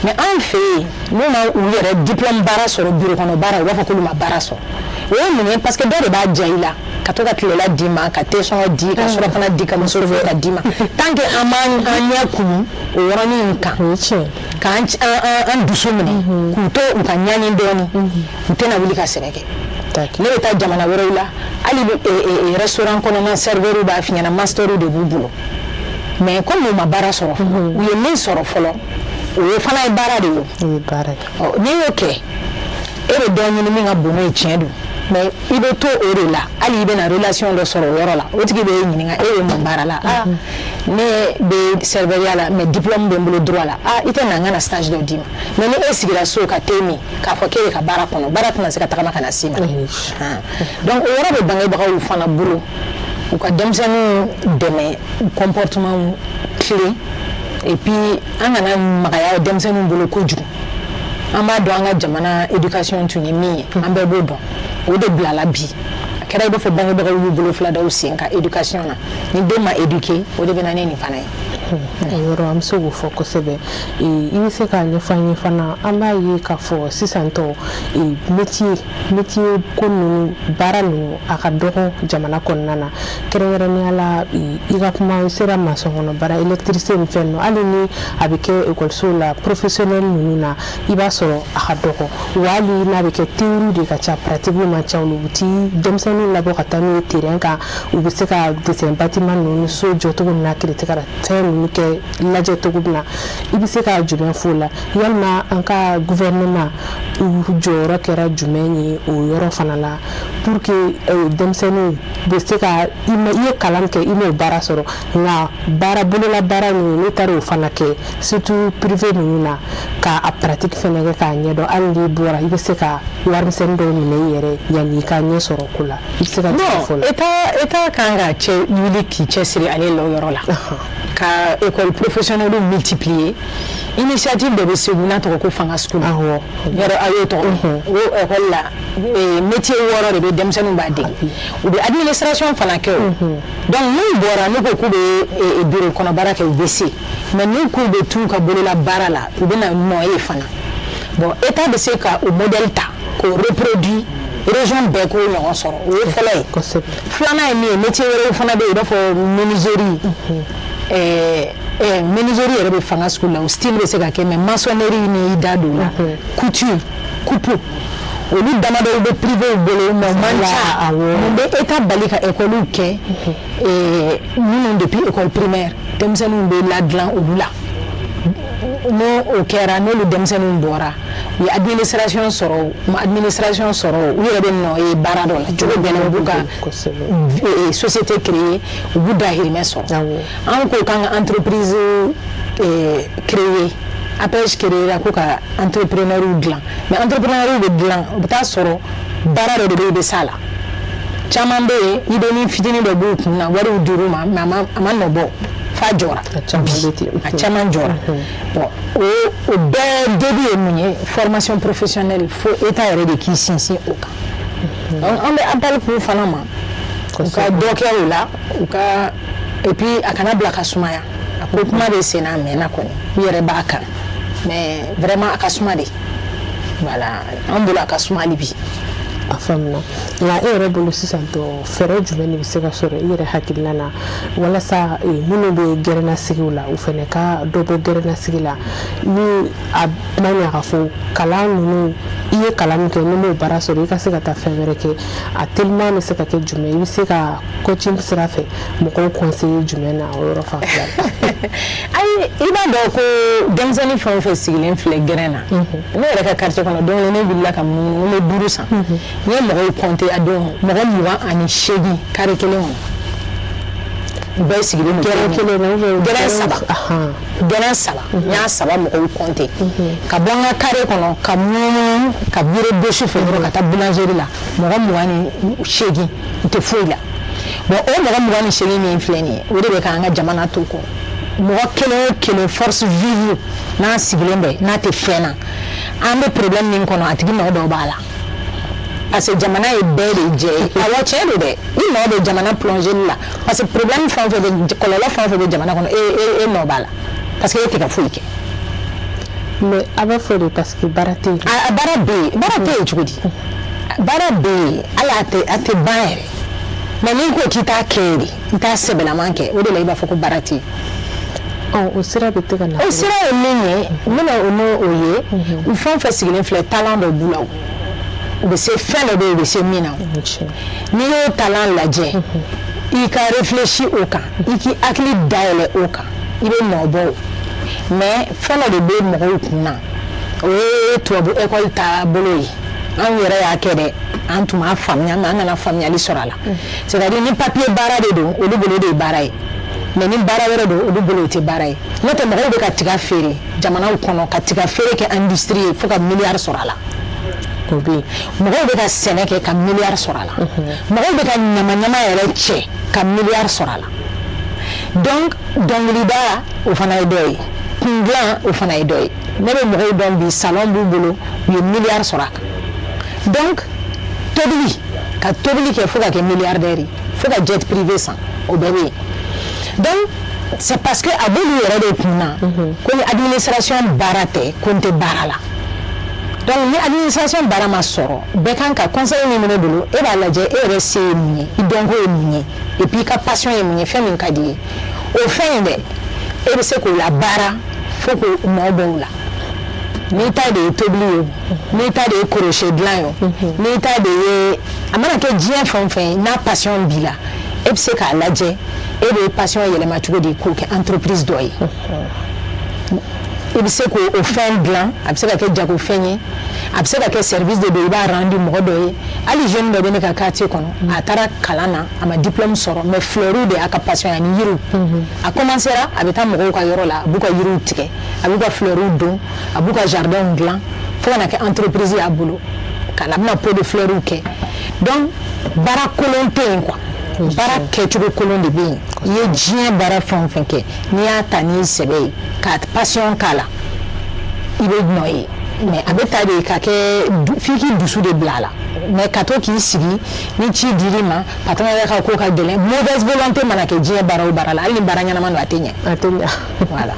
Speaker 2: Mais anw fɛ yen, n'u ma u yɛrɛ diplôme baara sɔrɔ, bureau kɔnɔ baara, u b'a fɔ k'olu ma baara sɔrɔ. O ye mun ye? Parce que dɔ de b'a diya i la ka to ka tilela d'i ma, ka te sɔngɔ di, ka surafana di, ka muso fɛ ka d'i ma. Tant que an m'an an ɲɛ kumu o yɔrɔnin in kan, k'an an dusu minɛ k'u to u ka ɲani dɔɔni, u tɛna wuli ka sɛbɛ kɛ. Ne bɛ taa jamana wɛrɛw la, hali restaurant kɔnɔna serveur b'a f'i ɲɛna, master de b'u bolo. Mais comme u ma baara sɔrɔ fɔlɔ, u ye min sɔrɔ fɔlɔ, o ye fana ye baara de ye. O n'i y'o kɛ, e bɛ dɔ ɲini min ka bon n'o ye. Tiɲɛ don, mais i bɛ to o de la. Hali i bɛna relation dɔ sɔrɔ o yɔrɔ la, o tigi bɛ e ɲininka: e bɛ mun baara la? Ah, ne bɛ serveur la, mais diplôme bɛ n bolo droit la. Ah, i tɛ na n ka na stage dɔ d'i ma? Mais ni e sigira so ka te min k'a fɔ k'e bɛ ka baara kɔnɔ, baara tɛna se ka tagama ka na s'i ma. Donc o yɔrɔ bɛ bangebagaw fana bolo, u ka denmisɛnninw dɛmɛ comportement tilen, et puis an kana magaya denmisɛnninw bolo kojugu. An b'a dɔn, an ka jamana éducation tun ye min ye, an bɛɛ b'o dɔn. O de bilala bi, a kɛra i b'a fɔ bangebagaw y'u bolo fila da u sen kan éducation na. Ni den ma éduquer, o de bɛ na ni nin fana ye.
Speaker 1: O yɔrɔ, an bɛ se k'o fɔ kosɛbɛ. I bɛ se k'a ɲɛfɔ an ye fana, an b'a ye k'a fɔ sisan tɔ métier ko ninnu, baara ninnu, a ka dɔgɔ jamana kɔnɔna na. Kɛrɛnkɛrɛnnenya la, i ka kuma sera maçon kɔnɔ baara, électricien ni fɛn ninnu, hali ni a bɛ kɛ ekɔlisow la, professionnel ninnu na, i b'a sɔrɔ a ka dɔgɔ wa. Hali n'a bɛ kɛ, théorie de ka ca, pratique man ca. Olu u ti denmisɛnninw labɔ ka taa n'u ye terrain kan, u bɛ se ka dessin bâtiment ninnu, so jɔcogo min na, kirikara fɛn ninnu kɛ lajɛ cogo min na. I bɛ se ka jumɛn f'o la? Yalima an ka gouvernement u jɔyɔrɔ kɛra jumɛn ye o yɔrɔ fana la, pour que denmisɛnninw bɛ se ka, i ye kalan kɛ, i m'o baara sɔrɔ, nka baara bolola baara ninnu, n'i taara o fana kɛ, surtout privé ninnu na, ka a pratique fɛnɛ kɛ k'a ɲɛdɔn, hali n'i bɔra, i bɛ se ka warimisɛnnin dɔw minɛ i yɛrɛ yanni i ka ɲɛ sɔrɔ ko la? I bɛ se ka jumɛn fɔ o la?
Speaker 2: État kan ka cɛ wuli k'i cɛsiri ale la o yɔrɔ la, ka école professionnelle multiplier. Initiative dɔ bɛ Segu n'a tɔgɔ ko Fanga School. Yɔrɔ a y'o tɔgɔ, o école la, métier wɔɔrɔ de bɛ, denmisɛnninw b'a dege, u bɛ administration fana kɛ. O donc n'u bɔra, n'u ko k'u bɛ bureau kɔnɔ baara kɛ, u bɛ se. Mais n'u k'u bɛ t'u ka bolola baara la, u bɛ na nɔ ye fana. Bon, État bɛ se ka o modèle ta k'o reproduit région bɛɛ, k'o ɲɔgɔn sɔrɔ. O ye fɔlɔ ye. Filanan ye min ye, métier wɛrɛw fana bɛ yen, i b'a fɔ menuiserie. Menuiserie yɛrɛ bɛ Fanga School la, o style bɛ se ka kɛ. Mais maçonnerie ni i da don o la, couture, coupe, olu damadɔw bɛ privé bolo, mais o man ca. Mun bɛ État bali ka école kɛ minnu depuis école primaire denmisɛnninw bɛ ladilan olu la? N'o o kɛra, n'olu denmisɛnninw bɔra, u ye administration sɔrɔ, u ma administration sɔrɔ, u yɛrɛ bɛ nɔ ye baara dɔ la cogo bɛɛ la, u b'u ka société créer, u b'u dahirimɛ sɔrɔ. An ko k'an ka entreprise créer, APEJ créer ko ka entrepreneur dilan. Mais entrepreneur bɛ dilan, u bɛ taa sɔrɔ baara dɔ de bɛ yen, i bɛ s'a la. Caman bɛ yen, idée fitinin dɔ b'u kun na, wariw dir'u ma, mais a ma nɔ bɔ f'a jɔra. A caman jɔra. Bon, o bɛɛ début ye mun ye? Formation professionnelle, fo État yɛrɛ de k'i sinsin o kan. Donc an bɛ appel k'u fana ma, u ka dɔ kɛ o la, u ka, et puis a kana bila ka sumaya. A ko kuma bɛ sen na, a mɛnna kɔni, u yɛrɛ b'a kan, mais vraiment a ka suma de. Voilà, an bolo a ka suma hali bi.
Speaker 1: A faamuna. Nka e yɛrɛ bolo sisan tɔ, fɛɛrɛ jumɛn de bɛ se ka sɔrɔ i yɛrɛ hakilina na, walasa minnu bɛ gɛrɛnasigiw la, u fana ka dɔ bɔ gɛrɛnasigi la? Ni a ma ɲa ka fɔ kalan ninnu, i ye kalan min kɛ, n'i m'o baara sɔrɔ, i ka se ka taa fɛn wɛrɛ kɛ, a teliman bɛ se ka kɛ jumɛn? I bɛ se ka coaching sira fɛ mɔgɔw conseiller jumɛn na o yɔrɔ fanfɛla la?
Speaker 2: Ayi, i b'a dɔn ko denmisɛnnin fɛn o fɛn sigilen filɛ gɛrɛn na, ne yɛrɛ ka quartier kɔnɔ, don kelen ne wulila ka munumunu, n bɛ duuru san, n ye mɔgɔw compter a don, mɔgɔ 28 carré kelen kɔnɔ, bɛɛ sigilen don.
Speaker 1: Gɛrɛn kelen na?
Speaker 2: Gɛrɛn saba, gɛrɛn saba, n y'a saba mɔgɔw compter ka bɔ n ka carré kɔnɔ, ka munumunu ka virer gauche fɛ dɔrɔn ka taa boulangerie la, mɔgɔ 28, u tɛ foyi la. Bon, o mɔgɔ 28 min filɛ nin ye, o de bɛ k'an ka jamana to kɔ. Mɔgɔ kelen o kelen, force vive, n'a sigilen bɛ, n'a tɛ fɛn na, An bɛ problème min kɔnɔ, a tigi nɔ dɔ b'a la, parce que jamana ye bɛɛ de jɛ ye. Awɔ, tiɲɛ don dɛ, i nɔ bɛ jamana plongeli la, parce que problème fɛn o fɛn bɛ, kɔlɔlɔ fɛn o fɛn bɛ jamana kɔnɔ, e nɔ b'a la, parce que e tɛ ka foyi kɛ.
Speaker 1: Mais a b'a fɔ de parce que baara tɛ yen.
Speaker 2: A baara bɛ yen. Baara tɛ yen cogo di? Baara bɛ yen, hali a tɛ ban yɛrɛ. Mais n'i ko k'i t'a kɛ de, i t'a sɛbɛlaman kɛ, o de la i b'a fɔ ko baara tɛ yen.
Speaker 1: Ɔ, o sira bɛ tɛ ka na.
Speaker 2: O sira ye min ye, n bɛna o n'o o ye, u fɛn o fɛn sigilen filɛ, talent dɔ b'u la, o u bɛ se fɛn dɔ bɛ yen, u bɛ se min na. N'i y'o talent lajɛ, i ka réfléchir o kan, i k'i hakili dayɛlɛ o kan, i bɛ nɔ bɔ o. Mais fɛn dɔ de bɛ mɔgɔw kun na, o ye tubabu école taabolo ye. Anw yɛrɛ y'a kɛ dɛ, an tun m'a faamuya, mais an nana faamuyali sɔrɔ a la. C'est à dire, ni papier baara de don, olu bolo o de ye baara ye, mais ni baara wɛrɛ don, olu bolo o tɛ baara ye. N'o tɛ, mɔgɔw bɛ ka tiga feere jamanaw kɔnɔ, ka tiga feere kɛ industrie ye fo ka miliyari sɔrɔ a la.
Speaker 1: O bɛ yen.
Speaker 2: Mɔgɔw bɛ ka sɛnɛ kɛ ka miliyari sɔrɔ a la. Mɔgɔw bɛ ka ɲama ɲama yɛrɛ cɛ ka miliyari sɔrɔ a la. Donc dɔnkilida, o fana ye dɔ ye. Kun dilan, o fana ye dɔ ye. Ne bɛ mɔgɔw dɔn bi, salon b'u bolo, u ye miliyari sɔrɔ a kan. Donc tobili, ka tobili kɛ fo ka kɛ milliardaire ye, fo ka jet privé san, o bɛɛ bɛ yen. Donc c'est parce que a b'olu yɛrɛ de kun na ko ni administration baara tɛ, ko n tɛ baara la. Donc ni administration baara ma sɔrɔ, bɛɛ kan ka conseil min bɛ ne bolo, e b'a lajɛ e yɛrɛ se ye mun ye, i dɔnko ye mun ye, et puis i ka passion ye mun ye, fɛn min ka di i ye, o fɛn in dɛ, e bɛ se k'o la baara fo k'o nɔ bɔ o la. N'i ta de ye tobili ye o, n'i ta de ye crochet dilan ye o, n'i ta de ye, a mana kɛ diɲɛ fɛn o fɛn ye, n'a passion b'i la, e bɛ se k'a lajɛ e bɛ passion yɛlɛma cogo di k'o kɛ entreprise dɔ ye. I bɛ se k'o fɛn dilan, a bɛ se ka kɛ jagofɛn ye, a bɛ se ka kɛ service de don, i b'a rendu mɔgɔ dɔ ye. Hali jeune dɔ bɛ ne ka quartier kɔnɔ, a taara kalan na, a ma diplôme sɔrɔ, mais fleurs de y'a ka passion ye, ani yiriw. A commencera, a bɛ taa mɔgɔw ka yɔrɔ la, a b'u ka yiriw tigɛ, a b'u ka fleurs don, a b'u ka jardinw dilan, fo ka na kɛ entreprise y'a bolo ka na, a bɛna pot de fleurs kɛ. Donc baara kolon tɛ yen quoi, baara kɛcogo kolon de bɛ yen. I ye diɲɛ baara fɛn o fɛn kɛ, n'i y'a ta n'i sɛbɛ ye ka passion k'a la, i bɛ nɔ ye. Mais a bɛ ta de ka kɛ f'i k'i dusu de bila a la. Mais ka to k'i sigi, ni ci dir'i ma, patron yɛrɛ ka ko ka gɛlɛn, mauvaise volonté mana kɛ diɲɛ baara o baara la, hali ni baara ɲɛnama don, a tɛ ɲɛ.
Speaker 1: A tɛ ɲɛ.
Speaker 2: Voilà.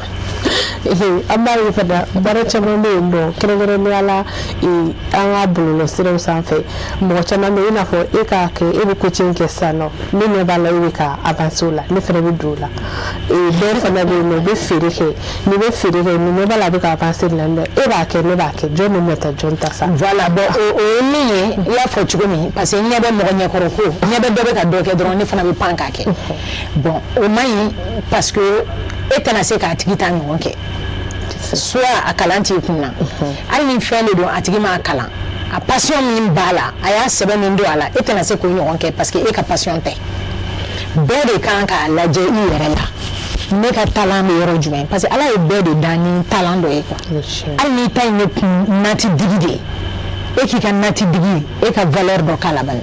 Speaker 1: An b'a ye fana, baara caman bɛ yen nɔ, kɛrɛnkɛrɛnnenya la an ka bɔlɔlɔsiraw sanfɛ, mɔgɔ caman bɛ yen, i n'a fɔ e k'a kɛ, e bɛ coaching kɛ sisan nɔ, ne ɲɛ b'a la e bɛ ka avancer o la, ne fana bɛ don o la. Dɔw fana bɛ yen nɔ, u bɛ feere kɛ, n'i bɛ feere kɛ, nin ɲɛ b'a la a bɛ ka avancer nin na, e b'a kɛ, ne b'a kɛ, jɔn bɛ nɔ ta jɔn ta sa?
Speaker 2: Voilà, bon, o ye min ye, i y'a fɔ cogo min, parce que n ɲɛ bɛ mɔgɔ ɲɛkɔrɔ ko, ɲɛ bɛ dɔ bɛ ka dɔ kɛ dɔrɔn, ne fana bɛ pan k'a kɛ. Bon, o man ɲi, parce que e tɛna se k'a tigi ta ɲɔgɔn kɛ. Soit a kalan t'i kun na, hali ni fɛn de don, a tigi m'a kalan, a passion min b'a la, a y'a sɛbɛn min don a la, e tɛna se k'o ɲɔgɔn kɛ, parce que e ka passion tɛ. Bɛɛ de kan k'a lajɛ i yɛrɛ la, ne ka talent bɛ yɔrɔ jumɛn? Parce que Ala ye bɛɛ de dan ni talent dɔ ye quoi. Hali n'i ta in ye kun nati digi de ye, e k'i ka nati digi, e ka valeur dɔ k'a la bani,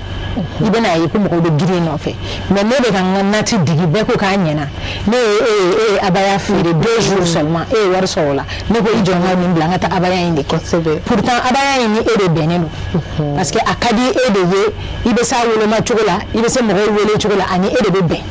Speaker 2: i bɛna ye ko mɔgɔw bɛ girin i nɔfɛ. Mais ne bɛ ka n ka nati digi, bɛɛ ko k'a ɲɛna, ne ye e ye abaya feere 2 jours seulement, e ye wari sɔrɔ o la, ne ko i jɔ n ka nin bila, n ka taa abaya in de kɛ. Pourtant abaya in ni e de bɛnnen don, parce que a ka di e de ye, i bɛ s'a woloma cogo la, i bɛ se mɔgɔw wele cogo la, ani e de bɛ bɛn.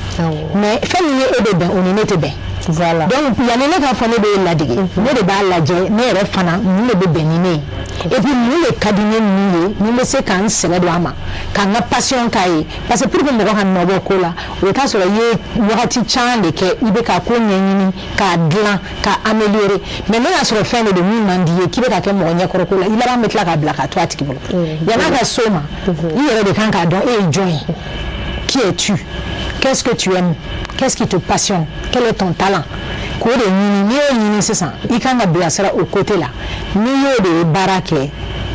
Speaker 2: Mais fɛn min ye e de bɛn, o ni ne tɛ bɛn. Donc yanni ne k'a fɔ ne b'e ladege, ne de b'a lajɛ ne yɛrɛ fana, mun de bɛ bɛn ni ne ye, et puis mun de ka di ne ni ye, ni n bɛ se ka n sɛbɛ don a ma, ka n ka passion k'a ye. Parce que pour que mɔgɔ ka nɔ bɔ ko la, o t'a sɔrɔ i ye wagati caman de kɛ, i bɛ ka ko ɲɛɲini k'a dilan, k'a améliorer. Mais n'o y'a sɔrɔ fɛn de don min man di i ye, k'i bɛ ka kɛ mɔgɔ ɲɛkɔrɔ ko la, i laban bɛ tila k'a bila k'a to a tigi bolo. Yann'a ka s'o ma, i yɛrɛ de kan k'a dɔn e ye jɔn ye. Qui es-tu? Qu'est-ce que tu aimes? Qu'est-ce qui te passionne? Quel est ton talent? K'o de ɲini. N'i y'o ɲini sisan, i kan ka bilasira o côté la. N'i y'o de ye baara kɛ,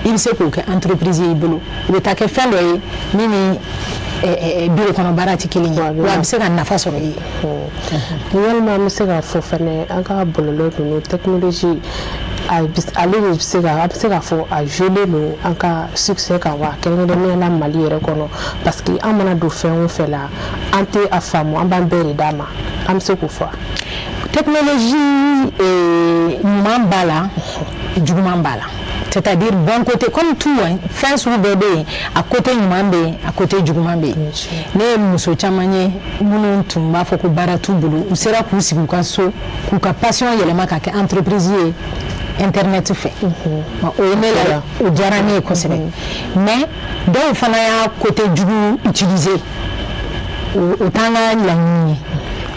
Speaker 2: i bɛ se k'o kɛ entreprise ye i bolo, i bɛ taa kɛ fɛn dɔ ye min ni bureau kɔnɔ baara tɛ kelen ye, wa a bɛ se ka nafa sɔrɔ i ye.
Speaker 1: Walima an bɛ se k'a fɔ fɛnɛ, an ka bɔlɔlɔ ninnu, technologie, ale de bɛ se ka, an bɛ se k'a fɔ a jouer don an ka succès kan wa, kɛrɛnkɛrɛnnenya la Mali yɛrɛ kɔnɔ, parce que an mana don fɛn o fɛn la, an tɛ a faamu, an b'an bɛɛ de d'a ma. An bɛ se k'o fɔ?
Speaker 2: Technologie, ɲuman b'a la, juguman b'a la. C'est-à-dire bon côté comme tout, hein, fɛn sugu bɛɛ bɛ yen, a côté ɲuman bɛ yen, a côté juguman bɛ yen. Ne ye muso caman ye minnu tun b'a fɔ ko baara t'u bolo, u sera k'u sigi u ka so k'u ka passion yɛlɛma ka kɛ entreprise ye internet fɛ. O ye ne la, o diyara ne ye kosɛbɛ. Mais dɔw fana y'a côté jugu utiliser, o t'an ka laɲini ye.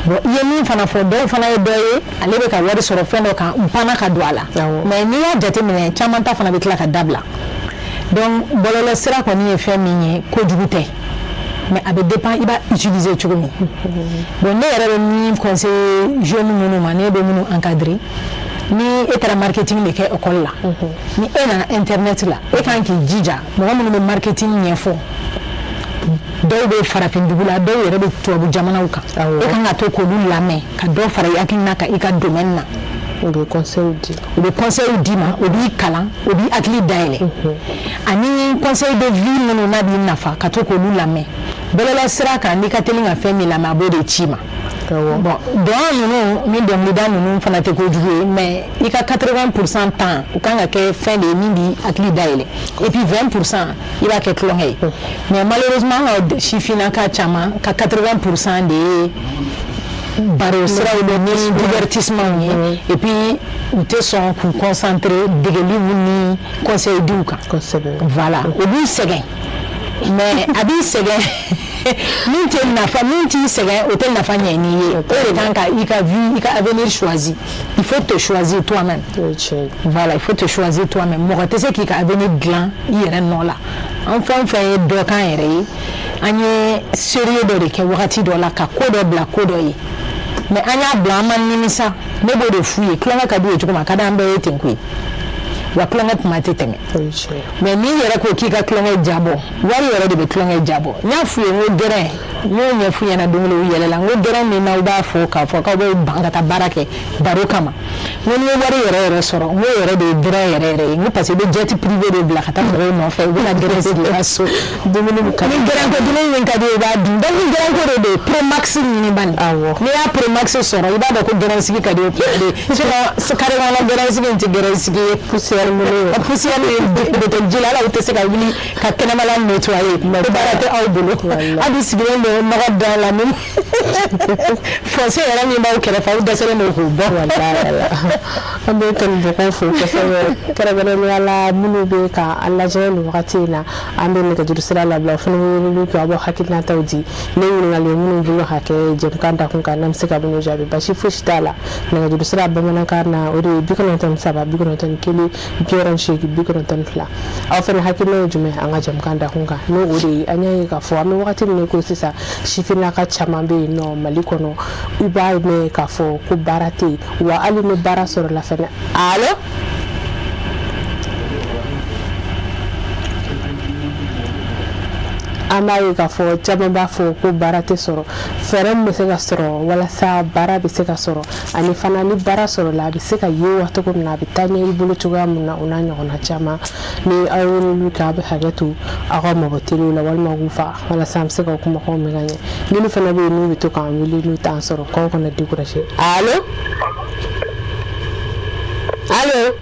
Speaker 2: Bon, i ye min fana fɔ, dɔw fana ye dɔ ye, ale bɛ ka wari sɔrɔ fɛn dɔ kan, u panna ka don a la. Mais n'i y'a jateminɛ, caman ta fana bɛ tila ka dabila. Donc bɔlɔlɔ sira kɔni ye fɛn min ye, kojugu tɛ, mais a bɛ dépend i b'a utiliser cogo min. Bon, ne yɛrɛ bɛ min conseiller jeunes minnu ma, ne bɛ minnu encadrer, ni e taara marketing de kɛ école la, ni e nana internet la, e kan k'i jija mɔgɔ minnu bɛ marketing ɲɛfɔ, dɔw bɛ farafin dugu la, dɔw yɛrɛ bɛ tubabu jamanaw kan, e kan ka to k'olu lamɛn ka dɔ fara i hakilina kan i ka domaine na.
Speaker 1: U bɛ conseil di.
Speaker 2: U bɛ conseil d'i ma, u b'i kalan, u b'i hakili dayɛlɛ, ani conseil de vie minnu n'a b'i nafa, ka to k'olu lamɛn. Bɔlɔlɔ sira kan, n'i ka teli ka fɛn min lamɛn, a b'o de ci ma. Bon, dɔn ninnu ni dɔnkilida ninnu fana tɛ kojugu ye, mais i ka 80% temps, o kan ka kɛ fɛn de ye min b'i hakili dayɛlɛ, et puis 20% i b'a kɛ tulonkɛ ye. Mais malheureusement, an ka sifinnaka caman ka 80% de ye baro siraw de ni divertissement ye, et puis u tɛ sɔn k'u concentrer degeliw ni conseil diw kan. Voilà, o b'u sɛgɛn, mais a b'i sɛgɛn min tɛ nafa, min t'i sɛgɛn, o tɛ nafa ɲɛ n'i ye. O de kan ka i ka vie, i ka avenir choisi. Il faut te choisir toi-même. Voilà, il faut te choisir toi-même. Mɔgɔ tɛ se k'i ka avenir dilan i yɛrɛ nɔ la. An fɛn o fɛn ye dɔ k'an yɛrɛ ye, an ye sérieux dɔ de kɛ wagati dɔ la ka ko dɔ bila ko dɔ ye, mais an y'a bila, an ma nimisa. Ne b'o de f'u ye, tulonkɛ ka d'u ye cogo min, a ka d'an bɛɛ ye ten koyi. Wa tulonkɛ kuma tɛ tɛmɛ, mais n'i yɛrɛ ko k'i ka tulonkɛ jabɔ, wari yɛrɛ de bɛ tulonkɛ jabɔ. N y'a f'u ye n ko gɛrɛn, n y'o ɲɛf'u ɲɛna don kelen, u yɛlɛla, n ko gɛrɛn min n'aw b'a fɔ k'a fɔ k'aw bɛ ban ka taa baara kɛ baro kama, n ko n'i ye wari yɛrɛ yɛrɛ sɔrɔ, n ko yɛrɛ de ye gɛrɛn yɛrɛ yɛrɛ ye. N ko parce que i bɛ jet privé de bila ka taa mɔgɔw nɔfɛ, u bɛ na gɛrɛn sigi i ka so.
Speaker 1: Dumuni
Speaker 2: ni gɛrɛn ko dumuni min ka di ye, i b'a dun. Donc ni gɛrɛn ko de don, Pro Max ɲini bani. N'i y'a Pro Max sɔrɔ, i b'a dɔn ko gɛrɛn sigi ka di ye. Sinon carré kɔnɔ gɛrɛn sigi in tɛ gɛrɛn sigi ye.
Speaker 1: Poussière minnu.
Speaker 2: Poussière bɛ to ji la, hali aw tɛ se ka wuli ka kɛnɛmala nettoyer, ko baara tɛ aw bolo. Hali sigilen don nɔgɔ da la, ni fossé yɛrɛ min b'aw kɛrɛfɛ, aw dɛsɛlen don k'o bɔ.
Speaker 1: An bɛ kanubagaw fo kosɛbɛ, kɛrɛnkɛrɛnnenya la minnu bɛ ka an lajɛ nin wagati in na. An bɛ nɛgɛjuru sira labila, o fana bɛ weleli kɛ, aw b'aw hakilinataw di ne ɲininkali ye minnu bolo ka kɛ jɛmukan dakun kan, n'an bɛ se ka minnu jaabi, basi fosi t'a la. Nɛgɛjuru sira bamanankan na, o de ye 93 91 68 92. Aw fana hakilina ye jumɛn an ka jɛmukan dakun kan? N'o o de ye, an y'a ye k'a fɔ an bɛ wagati min na ko sisan, sifinnaka caman bɛ yen nɔ Mali kɔnɔ, i b'a mɛn k'a fɔ ko baara tɛ yen, wa hali ni baara sɔrɔla fɛnɛ. Allo, an b'a ye k'a fɔ caman b'a fɔ ko baara tɛ sɔrɔ. Fɛɛrɛ min bɛ se ka sɔrɔ walasa baara bɛ se ka sɔrɔ, ani fana ni baara sɔrɔla, a bɛ se ka yewa cogo min na, a bɛ taa ɲɛ i bolo cogoya min na, o n'a ɲɔgɔnna caman. Ni aw ye weleli kɛ, aw bɛ hakɛ to aw ka mabɔ telew la walima k'u faga, walasa an bɛ se ka kumakanw mɛn ka ɲɛ. Minnu fana bɛ yen n'u bɛ to k'an wele n'u t'an sɔrɔ, k'aw kana décourager. Allo, allo.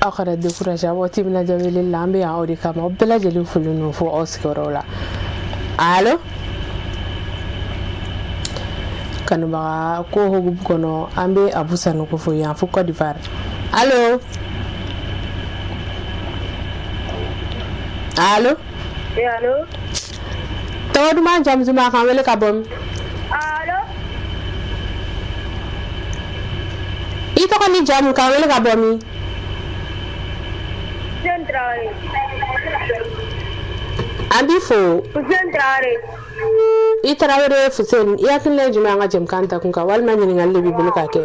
Speaker 1: Aw kana décourager, aw timinadiya weleli la, an bɛ yan aw de kama. Aw bɛɛ lajɛlen folen don fo aw sigiyɔrɔw la. Allo, kanubaga ko hukumu kɔnɔ, an bɛ Abu Sanogo fo yan fo Côte d'Ivoire. Allo, allo.
Speaker 3: Allo.
Speaker 1: Tɔgɔ duman, jamu duman, k'an wele ka bɔ min?
Speaker 3: Allo.
Speaker 1: I tɔgɔ ni jamu, k'an wele ka bɔ min?
Speaker 3: Fuseni Traoré.
Speaker 1: An b'i fo.
Speaker 3: Fuseni Traoré.
Speaker 1: I Tarawele Fuseni, i hakilina ye jumɛn an ka jɛmukan dakun kan, walima ɲininkali de b'i bolo k'a kɛ?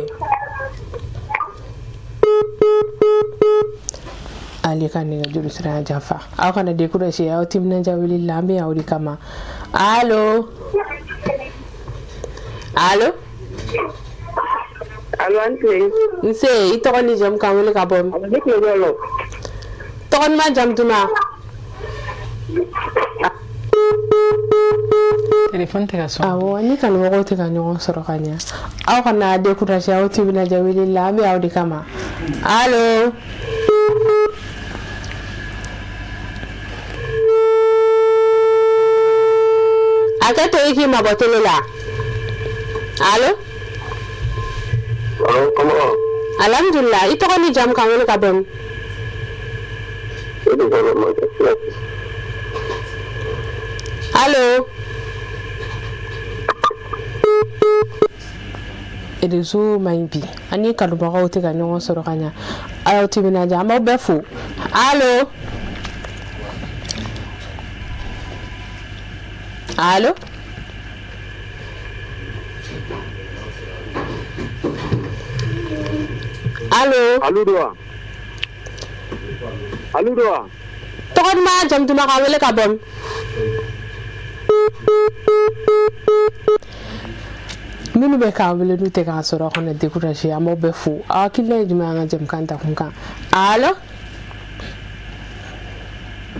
Speaker 1: Ale ka nɛgɛjuru sira janfa. Aw kana décourager, aw timinandiya weleli la, an bɛ yan o de kama. Allo, allo.
Speaker 3: Allo, an tile.
Speaker 1: Nse, i tɔgɔ ni jamu, k'an wele ka bɔ min?
Speaker 3: Ne tulo b'aw la.
Speaker 1: Tɔgɔ duman, jamu duman?
Speaker 2: Téléphone tɛ ka sɔn.
Speaker 1: Awɔ, ni kanubagaw tɛ ka ɲɔgɔn sɔrɔ ka ɲa, aw kana décourager, aw timinadiya wele la, an bɛ aw de kama. Allo, a kɛ to i k'i mabɔ télé la. Allo.
Speaker 4: Allo, comment?
Speaker 1: Alhamdulillah, i tɔgɔ ni jamu, k'an wele ka bɔ min?
Speaker 4: Ne de bɔra Maka.
Speaker 1: Allo, réseau man ɲi bi, an ni kanubagaw tɛ ka ɲɔgɔn sɔrɔ ka ɲa. A y'aw timinadiya, an b'aw bɛɛ fo. Allo, allo, allo.
Speaker 4: Allo do wa? Allo do wa?
Speaker 1: Tɔgɔ duman, jamu duman, k'an wele ka bɔ min? Minnu bɛ k'an wele n'u tɛ k'an sɔrɔ, aw kana décourager, an b'aw bɛɛ fo. Aw hakilina ye jumɛn ye an ka jɛmukan ta kun kan? Allo,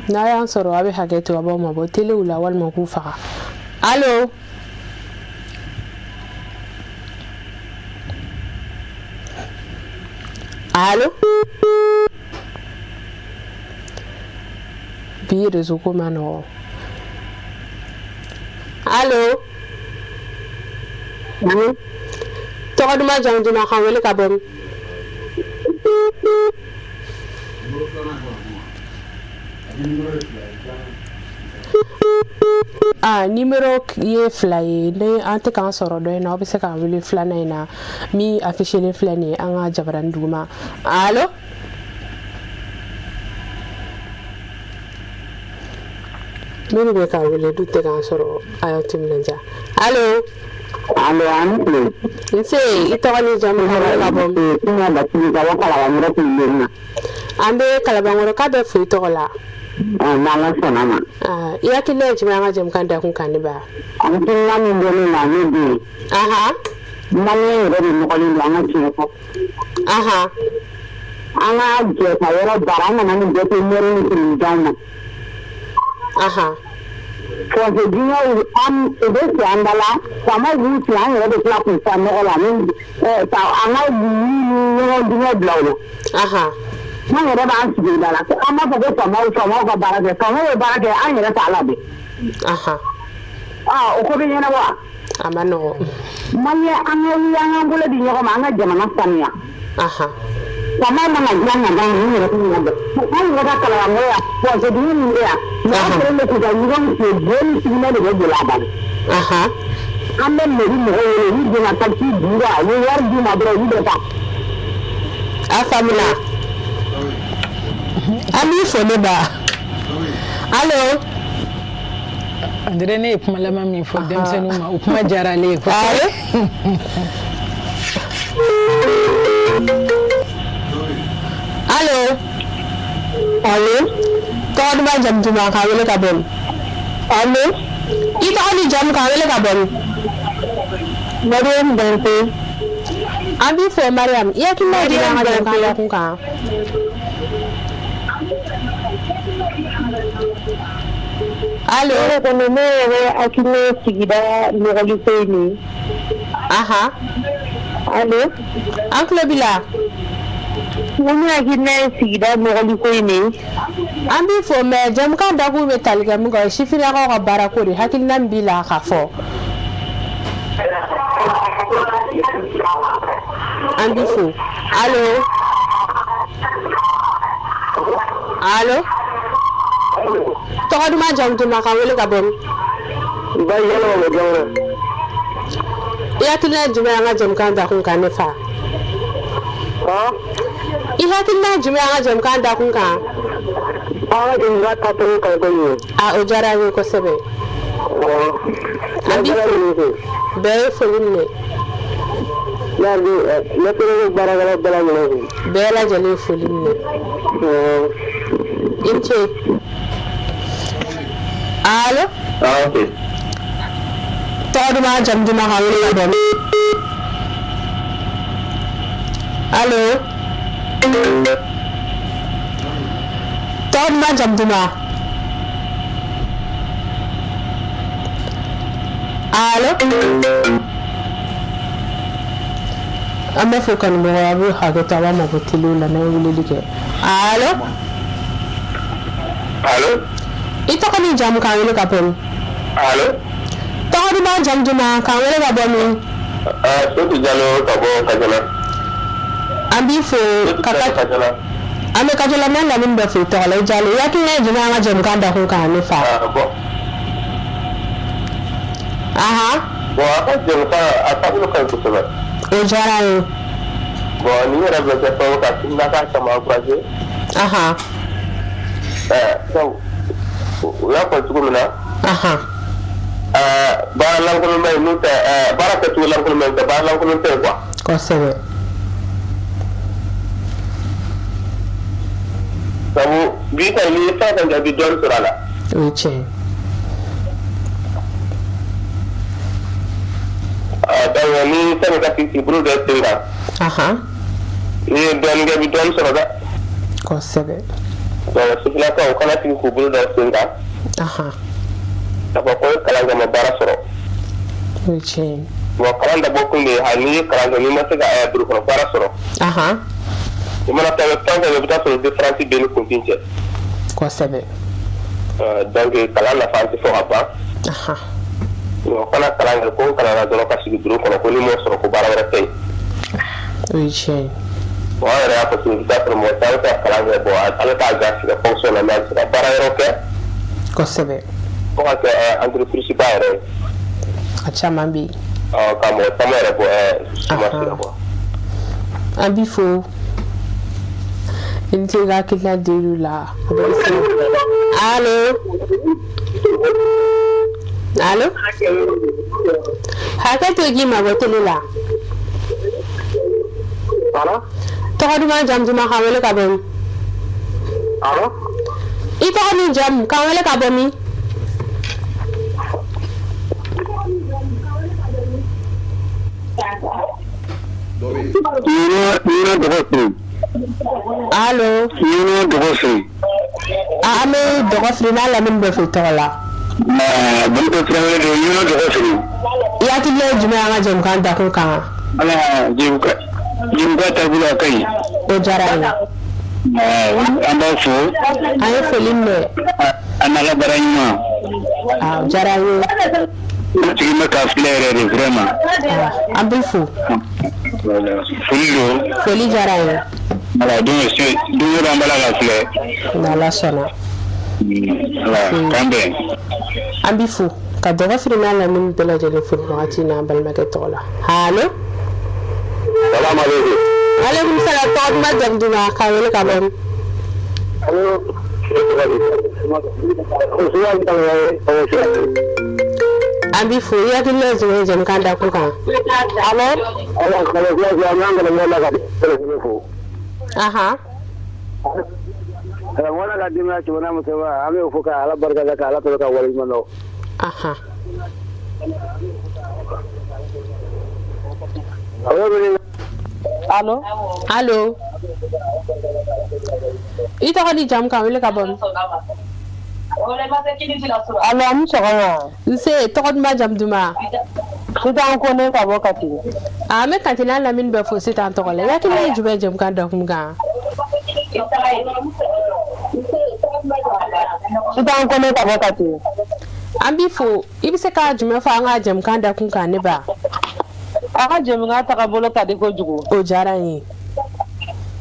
Speaker 1: n'a y'an sɔrɔ, a bɛ hakɛ to, a b'aw mabɔ telew la walima k'u faga. Allo, allo, bi réseau ko ma nɔgɔ. Allo, tɔgɔ duman, jamu duman, k'an wele ka bɔ min? Ah, numéro ye 2 ye, ni an tɛ k'an sɔrɔ dɔ in na, aw bɛ se k'an wele filanan in na min affiché filɛ nin ye an ka jabaranin duguma. Allo, minnu bɛ k'an wele n'u tɛ k'an sɔrɔ, a y'aw timinandiya. Allo.
Speaker 4: Allo, an ni tile.
Speaker 1: Nse, i tɔgɔ ni jamu, k'an wele ka bɔ min?
Speaker 4: Ina Batili ka bɔ Kalabankɔrɔ Kulibeli na.
Speaker 1: An bɛ Kalabankɔrɔ k'a bɛ fo i tɔgɔ la.
Speaker 4: N'Ala sɔnna ma.
Speaker 1: Ah, i hakilina ye jumɛn ye an ka jɛmukan dakun kan, ne ba?
Speaker 4: Hakilina min bɛ ne la, ne den. Maliyɛn yɛrɛ de nɔgɔlen don, an ka tiɲɛ fɔ. An ka jɛ ka yɔrɔ baara, an kana nin bɛɛ to mɛri ni président ma. Fossé dingɛw, an u bɛ sen an da la, faamaw b'u sen, an yɛrɛ bɛ tila k'u fa nɔgɔ la ni ka an ka wulu ni ɲɔgɔn dingɛ bila o la. An yɛrɛ b'an sigi o da la, an b'a fɔ ko faamaw, faamaw ka baara kɛ, faamaw bɛ baara kɛ, an yɛrɛ t'a la dɛ. O ko bɛ ɲɛnabɔ wa?
Speaker 1: A ma nɔgɔ.
Speaker 4: Maliyɛn, an ka wuli, an k'an bolo di ɲɔgɔn ma, an ka jamana sanuya. Faamaw mana dilan ka d'an ma, an yɛrɛ t'u ladon. An yɛrɛ ka Kalabankɔrɔ yan, fossé dingɛ min bɛ yan, mɔgɔ kɛlen don k'u ka ɲɔgɔn sen, bo ni sugunɛ de bɛ boli a da la. An bɛ mairie mɔgɔw wele, olu donna taxi duuru, u bɛ wari d'u ma dɔrɔn, olu bɛ taa.
Speaker 1: A faamuna, an b'i fo, ne ba. Allo.
Speaker 2: On dirait ne ye kuma laban min fɔ denmisɛnninw ma, o kuma diyara ale ye kosɛbɛ.
Speaker 1: Allo. Allo, tɔgɔ duman, jamu duman, k'an wele ka bɔ min?
Speaker 4: Allo.
Speaker 1: I tɔgɔ ni jamu, k'an wele ka bɔ min?
Speaker 4: Mariam Dante.
Speaker 1: An b'i fo, Mariam. I hakilina ye jumɛn ye an ka jɛmukan dakun kan? Allo.
Speaker 4: Ne kɔni, ne yɛrɛ hakilina ye sigida nɔgɔli ko ye nin ye. Allo.
Speaker 1: An tulo b'i la.
Speaker 4: N ko ne hakilina ye sigida nɔgɔli ko ye nin ye.
Speaker 1: An b'i fo, mais jɛmukan dakun bɛ tali kɛ min kan, o ye sifinnakaw ka baara ko de. Hakilina min b'i la k'a fɔ. An b'i fo. Allo, allo, tɔgɔ duman, jamu duman, k'an wele ka bɔ min?
Speaker 4: Ba yɛlɛ o jamana.
Speaker 1: I hakilina ye jumɛn ye an ka jɛmukan dakun kan, ne fa? I hakilina ye jumɛn ye an ka jɛmukan dakun kan?
Speaker 4: An ka jamana taabolo ka ɲi kojugu.
Speaker 1: A, o diyara an ye kosɛbɛ. An b'i fo, bɛɛ ye foli minɛ.
Speaker 4: Ne fana bɛ baarakɛla bɛɛ lajɛlen fo.
Speaker 1: Bɛɛ lajɛlen ye foli minɛ. I ni ce. Allo.
Speaker 4: Ok.
Speaker 1: Tɔgɔ duman, jamu duman, k'an wele ka bɔ min? Allo, tɔgɔ duman, jamu duman. Allo, an bɛ fo kanubagaw, a b'u hakɛ to, a b'a mabɔ telew la n'a ye weleli kɛ. Allo?
Speaker 5: Allo?
Speaker 1: I tɔgɔ ni jamu, k'an wele ka bɔ min?
Speaker 5: Allo?
Speaker 1: Tɔgɔ duman, jamu duman, k'an wele ka bɔ min?
Speaker 5: Seydou Diallo ka bɔ Kajala.
Speaker 1: An b'i fo ka
Speaker 5: Seydou Kajala.
Speaker 1: An bɛ Kajala n'a lamini bɛɛ fo i tɔgɔ la. I Jalo, i hakilina ye jumɛn an ka jɛmukan dakun kan, ne fa?
Speaker 5: Bon.
Speaker 1: Ahan.
Speaker 5: Bon, a ka jɛmukan a taabolo ka ɲi kosɛbɛ.
Speaker 1: O diyara an ye.
Speaker 5: Bon, nin yɛrɛ bɛ kɛ sababu ka sifinaka caman encourager. Donc u y'a fɔ cogo min na. Baara lankolon bɛ yen, n'o tɛ baara kɛcogo lankolon bɛ yen, tɛ baara lankolon tɛ yen quoi.
Speaker 1: Kosɛbɛ.
Speaker 5: Sabu bi kɔni, n'i ye fɛn fɛn kɛ, i bɛ dɔɔnin sɔrɔ a la.
Speaker 1: O ye tiɲɛ ye.
Speaker 5: Donc ni sani ka sigi bolo dɔ sen kan. N'i ye dɔɔnin kɛ, i bɛ dɔɔnin sɔrɔ dɛ.
Speaker 1: Kosɛbɛ.
Speaker 5: Donc sifinnakaw kana sigi k'u bolo da sen kan. K'a fɔ ko ye kalan kɛ, ma baara sɔrɔ.
Speaker 1: O ye tiɲɛ ye.
Speaker 5: Bon, kalan dabɔ kun de ye, hali n'i ye kalan kɛ, n'i ma se ka bureau kɔnɔ baara sɔrɔ. I mana taa fɛn fɛn, i bɛ taa sɔrɔ différence bɛ ni kunfin cɛ.
Speaker 1: Kosɛbɛ.
Speaker 5: Donc kalan nafa tɛ fɔ ka ban. Bon, kana kalan kɛ ko n kalanna dɔrɔn ka sigi bureau kɔnɔ, ko ni m'o sɔrɔ, ko baara wɛrɛ tɛ yen.
Speaker 1: O ye tiɲɛ ye.
Speaker 5: Bon, an yɛrɛ y'a fɔ cogo min, i bɛ taa sɔrɔ mɔgɔ caman bɛ se ka kalan kɛ, bon, ala t'a garisɛgɛ fonction na, mais a bɛ se ka baara wɛrɛw kɛ.
Speaker 1: Kosɛbɛ.
Speaker 5: Fo ka kɛ entreprise ba yɛrɛ ye.
Speaker 1: A caman bɛ yen.
Speaker 5: Ka mɔgɔ caman yɛrɛ bɔ chômage la quoi.
Speaker 1: An b'i fo. I ni ce i ka hakilina diliw la. Allo? Allo? Hakɛ to, i k'i mabɔ télé la.
Speaker 5: Allo?
Speaker 1: Tɔgɔ duman, jamu duman, k'an wele ka bɔ min?
Speaker 5: Allo?
Speaker 1: I tɔgɔ ni jamu, k'an wele ka bɔ min?
Speaker 5: Ɲinɛ dɔgɔ fili.
Speaker 1: Allo?
Speaker 5: Ɲinɛ dɔgɔ fili.
Speaker 1: An bɛ dɔgɔ fili n'a lamini bɛɛ fo i tɔgɔ la.
Speaker 5: Bamakɔ Tarawele don, Ɲinɛ dɔgɔ fili.
Speaker 1: I hakilina ye jumɛn ye an ka jɛmukan dakun kan?
Speaker 5: Ala jɛmukan taabolo a ka ɲi.
Speaker 1: O diyara an ye.
Speaker 5: An b'a fo.
Speaker 1: An ye foli mɛn.
Speaker 5: A n'a ka baara ɲuman.
Speaker 1: O diyara an ye.
Speaker 5: Ne tigi bɛ k'a filɛ yɛrɛ de, vraiment.
Speaker 1: An b'i fo.
Speaker 5: Foli don.
Speaker 1: Foli diyara an ye.
Speaker 5: Voilà, don don o don an b'a la k'a filɛ.
Speaker 1: N'Ala sɔnna.
Speaker 5: Voilà, k'an bɛn.
Speaker 1: An b'i fo ka dɔgɔ fili n'a lamini bɛɛ lajɛlen fo nin wagati in na, an balimakɛ tɔgɔ la. Allo?
Speaker 5: Salaamaaleykum.
Speaker 1: Aleykum salaam. Tɔgɔ duman, jamu duman, k'an wele ka bɔ min?
Speaker 5: Allo. Usumani Traoré.
Speaker 1: An b'i fo. I hakilina ye jumɛn ye jɛmukan dakun kan? Allo? Ahan.
Speaker 5: Karamɔgɔ ka denbaya cɛman n'a musoman, an bɛ fo ka Ala barika da, ka Ala tɔgɔ ka waleɲuman dɔn.
Speaker 1: Allo? Allo? I tɔgɔ ni jamu, k'an wele ka bɔ min?
Speaker 4: Allo, a ni sɔgɔma.
Speaker 1: Nse, tɔgɔ duman, jamu duman?
Speaker 4: Sitan Kone ka bɔ Kati.
Speaker 1: An bɛ Kati n'a lamini bɛɛ fo Sitan tɔgɔ la. I hakilina ye jumɛn ye jɛmukan dakun kan?
Speaker 4: Sitan Kone ka bɔ Kati.
Speaker 1: An b'i fo. I bɛ se ka jumɛn fɔ an ka jɛmukan dakun kan, ne ba?
Speaker 4: A ka jɛmukan tagabolo ka di kojugu.
Speaker 1: O diyara n ye.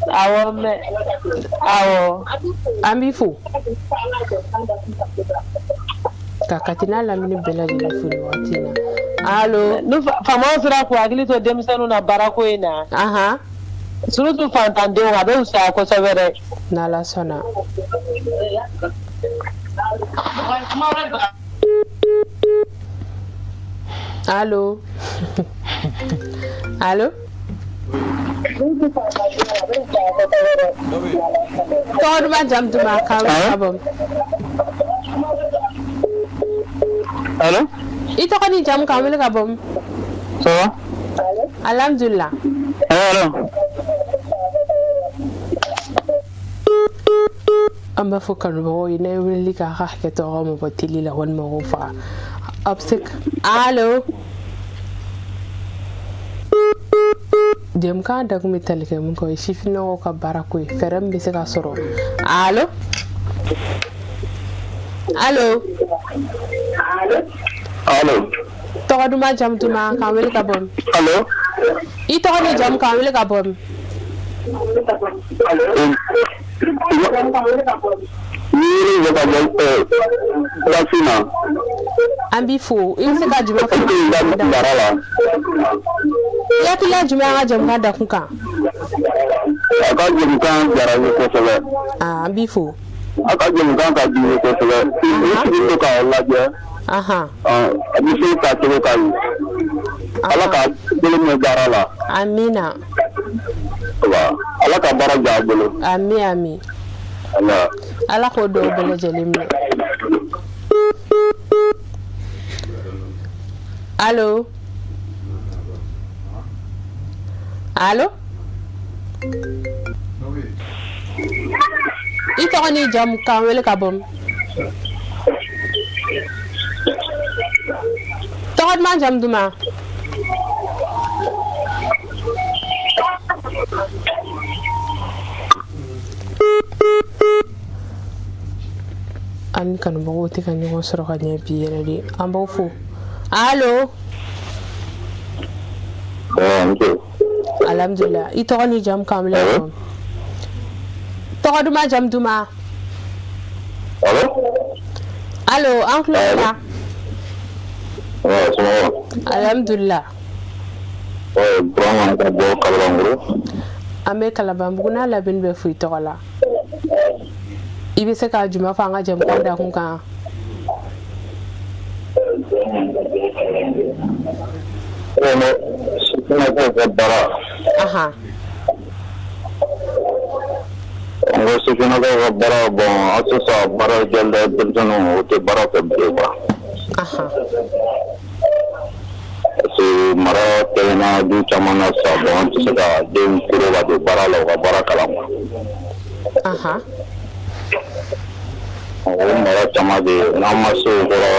Speaker 4: Awɔ, mais awɔ.
Speaker 1: An b'i fo. Ka Kati n'a lamini bɛɛ lajɛlen fo nin waati in na. Allo?
Speaker 4: Ni faamaw sera k'u hakili to denmisɛnninw na baarako in na. Surtout fantandenw, a bɛ fisaya kosɛbɛ dɛ.
Speaker 1: N'Ala sɔnna. Allo? Allo? Tɔgɔ duman, jamu duman, k'an wele ka bɔ min?
Speaker 5: Allo?
Speaker 1: I tɔgɔ ni jamu, k'an wele ka bɔ min?
Speaker 5: Ça va?
Speaker 1: Alhamdulillah.
Speaker 5: Allo?
Speaker 1: An b'a fɔ kanubagaw ye, n'a ye weleli k'a ka hakɛ to, aw ka mabɔ télé la walima k'o faga. Aw bɛ se. Allo, jɛmukan dakun bɛ tali kɛ mun kan, o ye sifinnakaw ka baarako ye, fɛɛrɛ min bɛ se ka sɔrɔ. Allo, allo.
Speaker 5: Allo.
Speaker 1: Tɔgɔ duman, jamu duman, k'an wele ka bɔ min?
Speaker 5: Allo.
Speaker 1: I tɔgɔ ni jamu, k'an wele ka bɔ min?
Speaker 5: Allo. Ni wele ka bɔ Lafina.
Speaker 1: An b'i fo. I bɛ se ka jumɛn fɔ?
Speaker 5: Mara la.
Speaker 1: I hakilila jumɛn an ka jɛmukan dakun kan?
Speaker 5: A ka jɛmukan diyara n ye kosɛbɛ.
Speaker 1: Aa, an b'i fo.
Speaker 5: A ka jɛmukan ka di n ye kosɛbɛ. I sigilen don k'a lajɛ. A bɛ se ka cogo ka ɲi. Ala ka bolo mɛn baara la.
Speaker 1: Amina.
Speaker 5: Ala ka baara diya a bolo.
Speaker 1: Ami, ami. Ala k'o dɔw bɛɛ lajɛlen minɛ. Allo, allo, i tɔgɔ ni jamu, k'an wele ka bɔ min? Tɔgɔ duman, jamu duman? An ni kanubagaw tɛ ka ɲɔgɔn sɔrɔ ka ɲɛ bi yɛrɛ de. An b'aw fo. Allo. Alhamdulillah. I tɔgɔ ni jamu, k'an wele ka bɔ? Tɔgɔ duman, jamu duman? Allo, an tulo b'i la. Alhamdulillah.
Speaker 5: Burama ka bɔ Kalabankɔrɔ.
Speaker 1: An bɛ Kalabanbugu n'a lamini bɛɛ fo i tɔgɔ la. I bɛ se ka jumɛn fɔ an ka jɛmukan dakun kan?
Speaker 5: Sifinnakaw ka baara. N ko sifinnakaw ka baara, bon, an sisan baara gɛlɛn, denmisɛnninw o tɛ baara fɛ bilen quoi. Parce que mara tɛmɛna du caman na sisan, bon, an tɛ se ka denw koro ka don baara la, u ka baara kalan quoi. O mara caman bɛ yen, n'an ma se o kɔrɔ,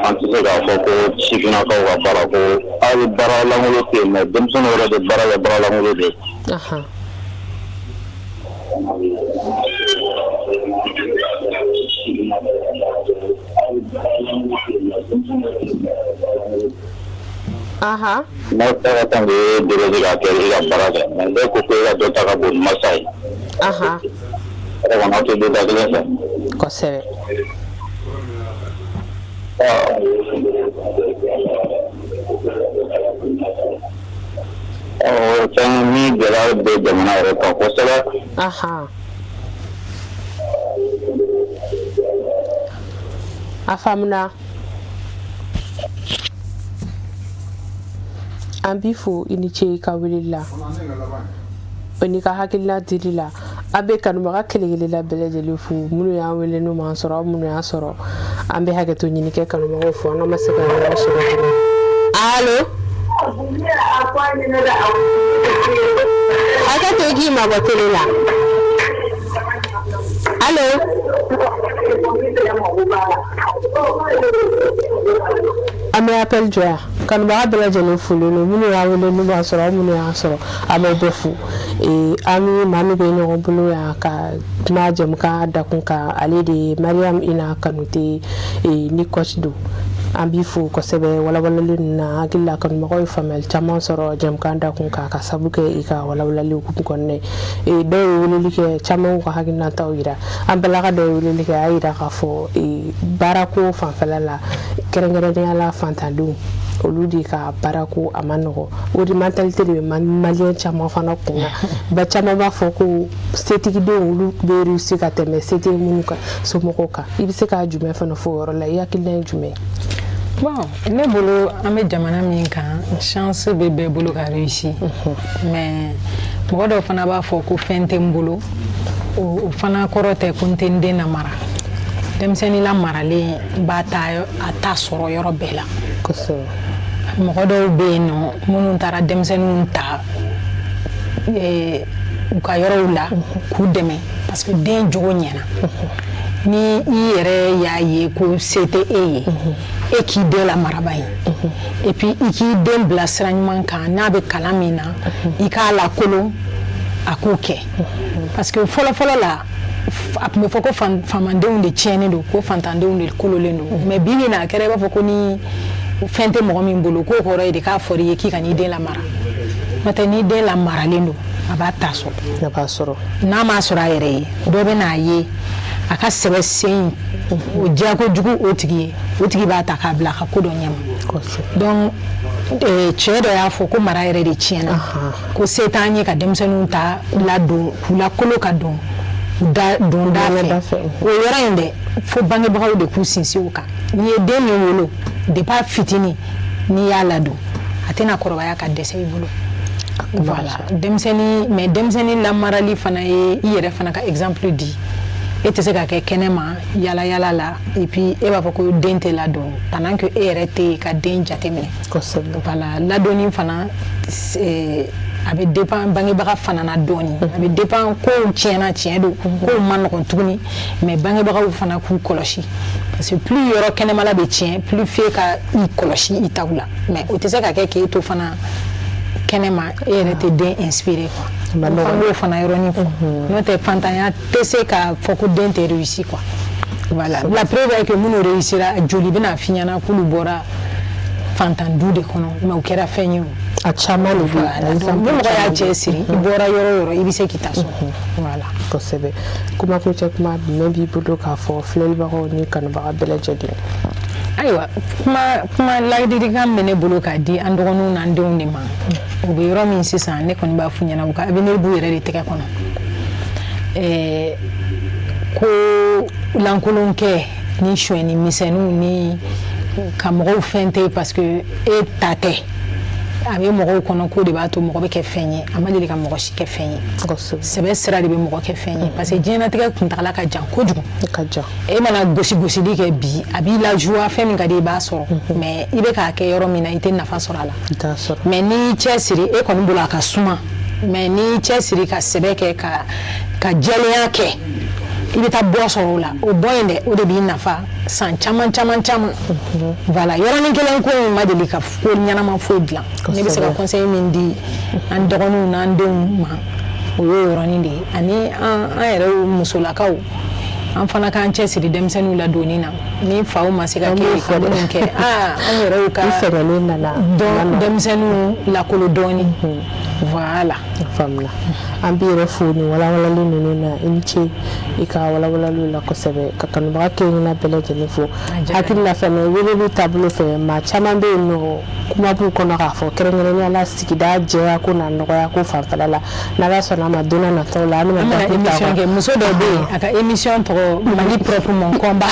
Speaker 5: an tɛ se k'a fɔ ko sifinnakaw ka baara ko hali baara lankolon tɛ yen, mais denmisɛnninw yɛrɛ bɛ baara kɛ baara lankolon de ye. N'a taara tan de ye déroger ka kɛ i ka baara kɛ, mais ne ko ko e ka dɔ ta ka bon ni masa ye. O kɔni aw tɛ dɔ da kelen fɛ.
Speaker 1: Kosɛbɛ.
Speaker 5: Fɛn min gɛlɛya bɛ jamana yɛrɛ kan kosɛbɛ.
Speaker 1: A faamuna. An b'i fo, i ni ce i ka weleli la, o n'i ka hakilina dili la. An bɛ kanubaga kelen kelenna bɛɛ lajɛlen fo, minnu y'an wele n'u m'an sɔrɔ, minnu y'an sɔrɔ, an bɛ hakɛto ɲini kɛ kanubagaw fo, an ma se ka ɲɔgɔn sɔrɔ. Allo, hakɛto, i k'i mabɔ télé la. Allo, an bɛ appel jɔ yan. Kanubaga bɛɛ lajɛlen folen don, minnu y'an wele n'u b'an sɔrɔ, minnu y'an sɔrɔ, an b'aw bɛɛ fo. An ni maa min bɛ ɲɔgɔn bolo yan ka kuma jɛmukan dakun kan, ale de ye Mariam Ina Kanute ni coach don. An b'i fo kosɛbɛ walawalali ninnu na. Hakili la kanubagaw ye faamuyali caman sɔrɔ jɛmukan dakun kan ka sabu kɛ i ka walawalali hukumu kɔnɔna ye. Dɔw ye weleli kɛ, caman y'u ka hakilinataw yira. An balaka dɔw ye weleli kɛ, a y'a yira k'a fɔ baarako fanfɛla la, kɛrɛnkɛrɛnnenya la fantandenw, olu de ka baarako a ma nɔgɔ. O de mentalité de bɛ malien caman fana kun na. Ba caman b'a fɔ ko setigidenw, olu bɛ réussir ka tɛmɛ se tɛ minnu ka somɔgɔw kan. I bɛ se ka jumɛn fana fɔ o yɔrɔ la? I hakilina ye jumɛn ye?
Speaker 2: Bon, ne bolo, an bɛ jamana min kan, chance bɛ bɛɛ bolo ka réussir, mais mɔgɔ dɔw fana b'a fɔ ko fɛn tɛ n bolo, o fana kɔrɔ tɛ ko n tɛ n den lamara. Denmisɛnnin lamaralen b'a ta a ta sɔrɔ yɔrɔ bɛɛ la. Mɔgɔ dɔw bɛ yen nɔ minnu taara denmisɛnninw ta u ka yɔrɔw la k'u dɛmɛ, parce que den jogo ɲɛna. Ni i yɛrɛ y'a ye ko se tɛ e ye, E k'i den lamaraba ye, et puis i k'i den bila sira ɲuman kan. N'a bɛ kalan min na, i k'a lakolon a k'o kɛ, parce que fɔlɔ fɔlɔ la, a tun bɛ fɔ ko faamadenw de tiɲɛnen don, ko fantandenw de kololen don. Mais bi bi in na, a kɛra i b'a fɔ ko ni fɛn tɛ mɔgɔ min bolo, k'o kɔrɔ ye de k'a fɔra i ye k'i ka n'i den lamara. N'o tɛ, n'i den lamaralen don, a b'a ta sɔrɔ.
Speaker 1: A b'a sɔrɔ.
Speaker 2: N'a m'a sɔrɔ a yɛrɛ ye, dɔ bɛ n'a ye a ka sɛbɛ sen o diya kojugu, o tigi ye, o tigi b'a ta k'a bila a ka ko dɔ ɲɛma. Donc cɛ dɔ y'a fɔ ko mara yɛrɛ de tiɲɛna, ko se t'an ye ka denmisɛnninw ta ladon, k'u lakolo ka don da don da fɛ. O yɔrɔ in dɛ, fo bangebagaw de k'u sinsin o kan. N'i ye den min wolo depuis a fitinin, n'i y'a ladon, a tɛna kɔrɔbaya ka dɛsɛ i bolo. Voilà, denmisɛnnin, mais denmisɛnnin lamarali fana ye i yɛrɛ fana ka exemple di. E tɛ se ka kɛ kɛnɛ ma yala yala la, et puis e b'a fɔ ko den tɛ ladon pendant que e yɛrɛ tɛ yen ka den jateminɛ. Voilà, ladonni fana, a bɛ dépend bangebaga fana na dɔɔni. A bɛ dépend. Kow tiɲɛna, tiɲɛ don, kow ma nɔgɔn tuguni, mais bangebagaw fana k'u kɔlɔsi, parce que plus yɔrɔ kɛnɛmala bɛ tiɲɛ, plus f'e ka i kɔlɔsi i taw la. Mais o tɛ se ka kɛ k'e to fana kɛnɛma, e yɛrɛ tɛ den inspiré quoi. An b'o fana yɔrɔnin fɔ. N'o tɛ, fantanya tɛ se ka fɔ ko den tɛ réussi quoi. Voilà, la preuve est que minnu réussira, joli bɛna f'i ɲɛna k'olu bɔra fantan du de kɔnɔ, mais o kɛra fɛn ye o.
Speaker 1: A caman de bɛ
Speaker 2: yen. Ni mɔgɔ y'a cɛ siri, i bɔra yɔrɔ o yɔrɔ, i bɛ se k'i ta sɔrɔ. Voilà.
Speaker 1: Kosɛbɛ. Kuma kuncɛ kuma jumɛn b'i bolo k'a fɔ filɛlibagaw ni kanubaga bɛɛ lajɛlen?
Speaker 2: Ayiwa, kuma ladilikan bɛ ne bolo k'a di an dɔgɔninw n'an denw de ma. U bɛ yɔrɔ min sisan, ne kɔni b'a f'u ɲɛna, u ka avenir b'u yɛrɛ de tɛgɛ kɔnɔ. Ko lankolon kɛ ni sonyɛni misɛnninw ni ka mɔgɔw fɛn tɛ, parce que e ta tɛ, a bɛ mɔgɔw kɔnɔ ko de b'a to mɔgɔ bɛ kɛ fɛn ye. A ma deli ka mɔgɔ si kɛ fɛn ye. Sɛbɛ sira de bɛ mɔgɔ kɛ fɛn ye, parce que diɲɛlatigɛ kuntagala ka jan kojugu.
Speaker 1: Ka jan.
Speaker 2: E mana gosi gosili kɛ bi, a b'i la joie, fɛn min ka di i b'a sɔrɔ, mais i bɛ k'a kɛ yɔrɔ min na, i tɛ nafa sɔrɔ a la. Mais n'i y'i cɛ siri, e kɔni bolo a ka suma, mais n'i y'i cɛ siri ka sɛbɛ kɛ, ka jɛlenya kɛ, i bɛ taa bɔ sɔrɔ o la. O bɔ in dɛ, o de b'i nafa san caman caman caman. Voilà, yɔrɔnin kelen ko in ma deli ka ko ɲɛnama foyi dilan. Ne bɛ se ka conseil min di an dɔgɔninw n'an denw ma, o y'o yɔrɔnin de ye. Ani an yɛrɛ musolakaw, an fana k'an cɛ siri denmisɛnninw ladonni na. Ni faw ma se ka kɛ ka minnu kɛ, aa, an yɛrɛw ka denmisɛnninw lakolo dɔɔni. Voilà.
Speaker 1: Faamuna. An b'i yɛrɛ fo nin walawalali ninnu na. I ni ce i ka walawalaliw la kosɛbɛ. Ka kanubaga kelenkelenna bɛɛ lajɛlen fo. Hakili la fɛnɛ, weleli taabolo fɛ, maa caman bɛ yen nɔ, kuma b'u kɔnɔ k'a fɔ, kɛrɛnkɛrɛnnenya la sigida jɛya ko n'a nɔgɔya ko fanfɛla la. N'Ala sɔnna a ma, don n'a nataw la, an bɛna
Speaker 2: émission kɛ. Muso dɔ bɛ yen, a ka émission tɔgɔ "Mali propre mon combat".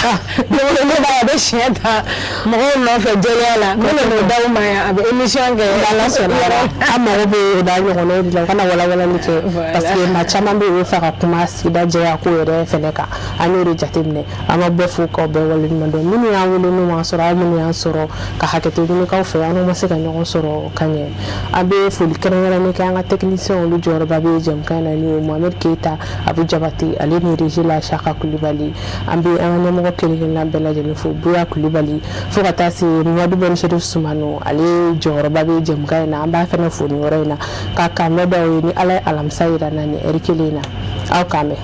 Speaker 2: Ne b'a, a bɛ siɲɛ ta mɔgɔw nɔfɛ jɛlenya la. Ne bɛ n'o d'aw ma yan, a bɛ émission kɛ.
Speaker 1: N'Ala sɔnna, an mago bɛ o da ɲɔgɔnnaw de la, u kana walawalali kɛ, parce que maa caman bɛ yen, u bɛ fɛ ka kuma sigida jɛya ko yɛrɛ fɛnɛ kan. An y'o de jateminɛ. An b'aw bɛɛ fo k'aw bɛɛ waleɲuman dɔn. Minnu y'an wele n'u m'an sɔrɔ, aw minnu y'an sɔrɔ, ka hakɛto ɲini k'aw fɛ, an n'u ma se ka ɲɔgɔn sɔrɔ ka ɲɛ. An bɛ foli kɛrɛnkɛrɛnnen kɛ an ka technicien, olu jɔyɔrɔba bɛ jɛmukan in na, ni ye Mohamed Keyita, Abu Jabate, ale ni régie la Saka Kulibali. An bɛ an ka ɲɛmɔgɔ kelen kelenna bɛɛ lajɛlen fo, Buya Kulibali, fo ka taa se Mamadu Bɛn Sherif Sumano, ale jɔyɔrɔba bɛ jɛmukan in na. An b'a fɛnɛ fo nin yɔrɔ in na. K'a kan bɛɛ d'aw ye ni Ala ye alamisa yira na ni ɛri kelen in na. Aw k'an bɛn.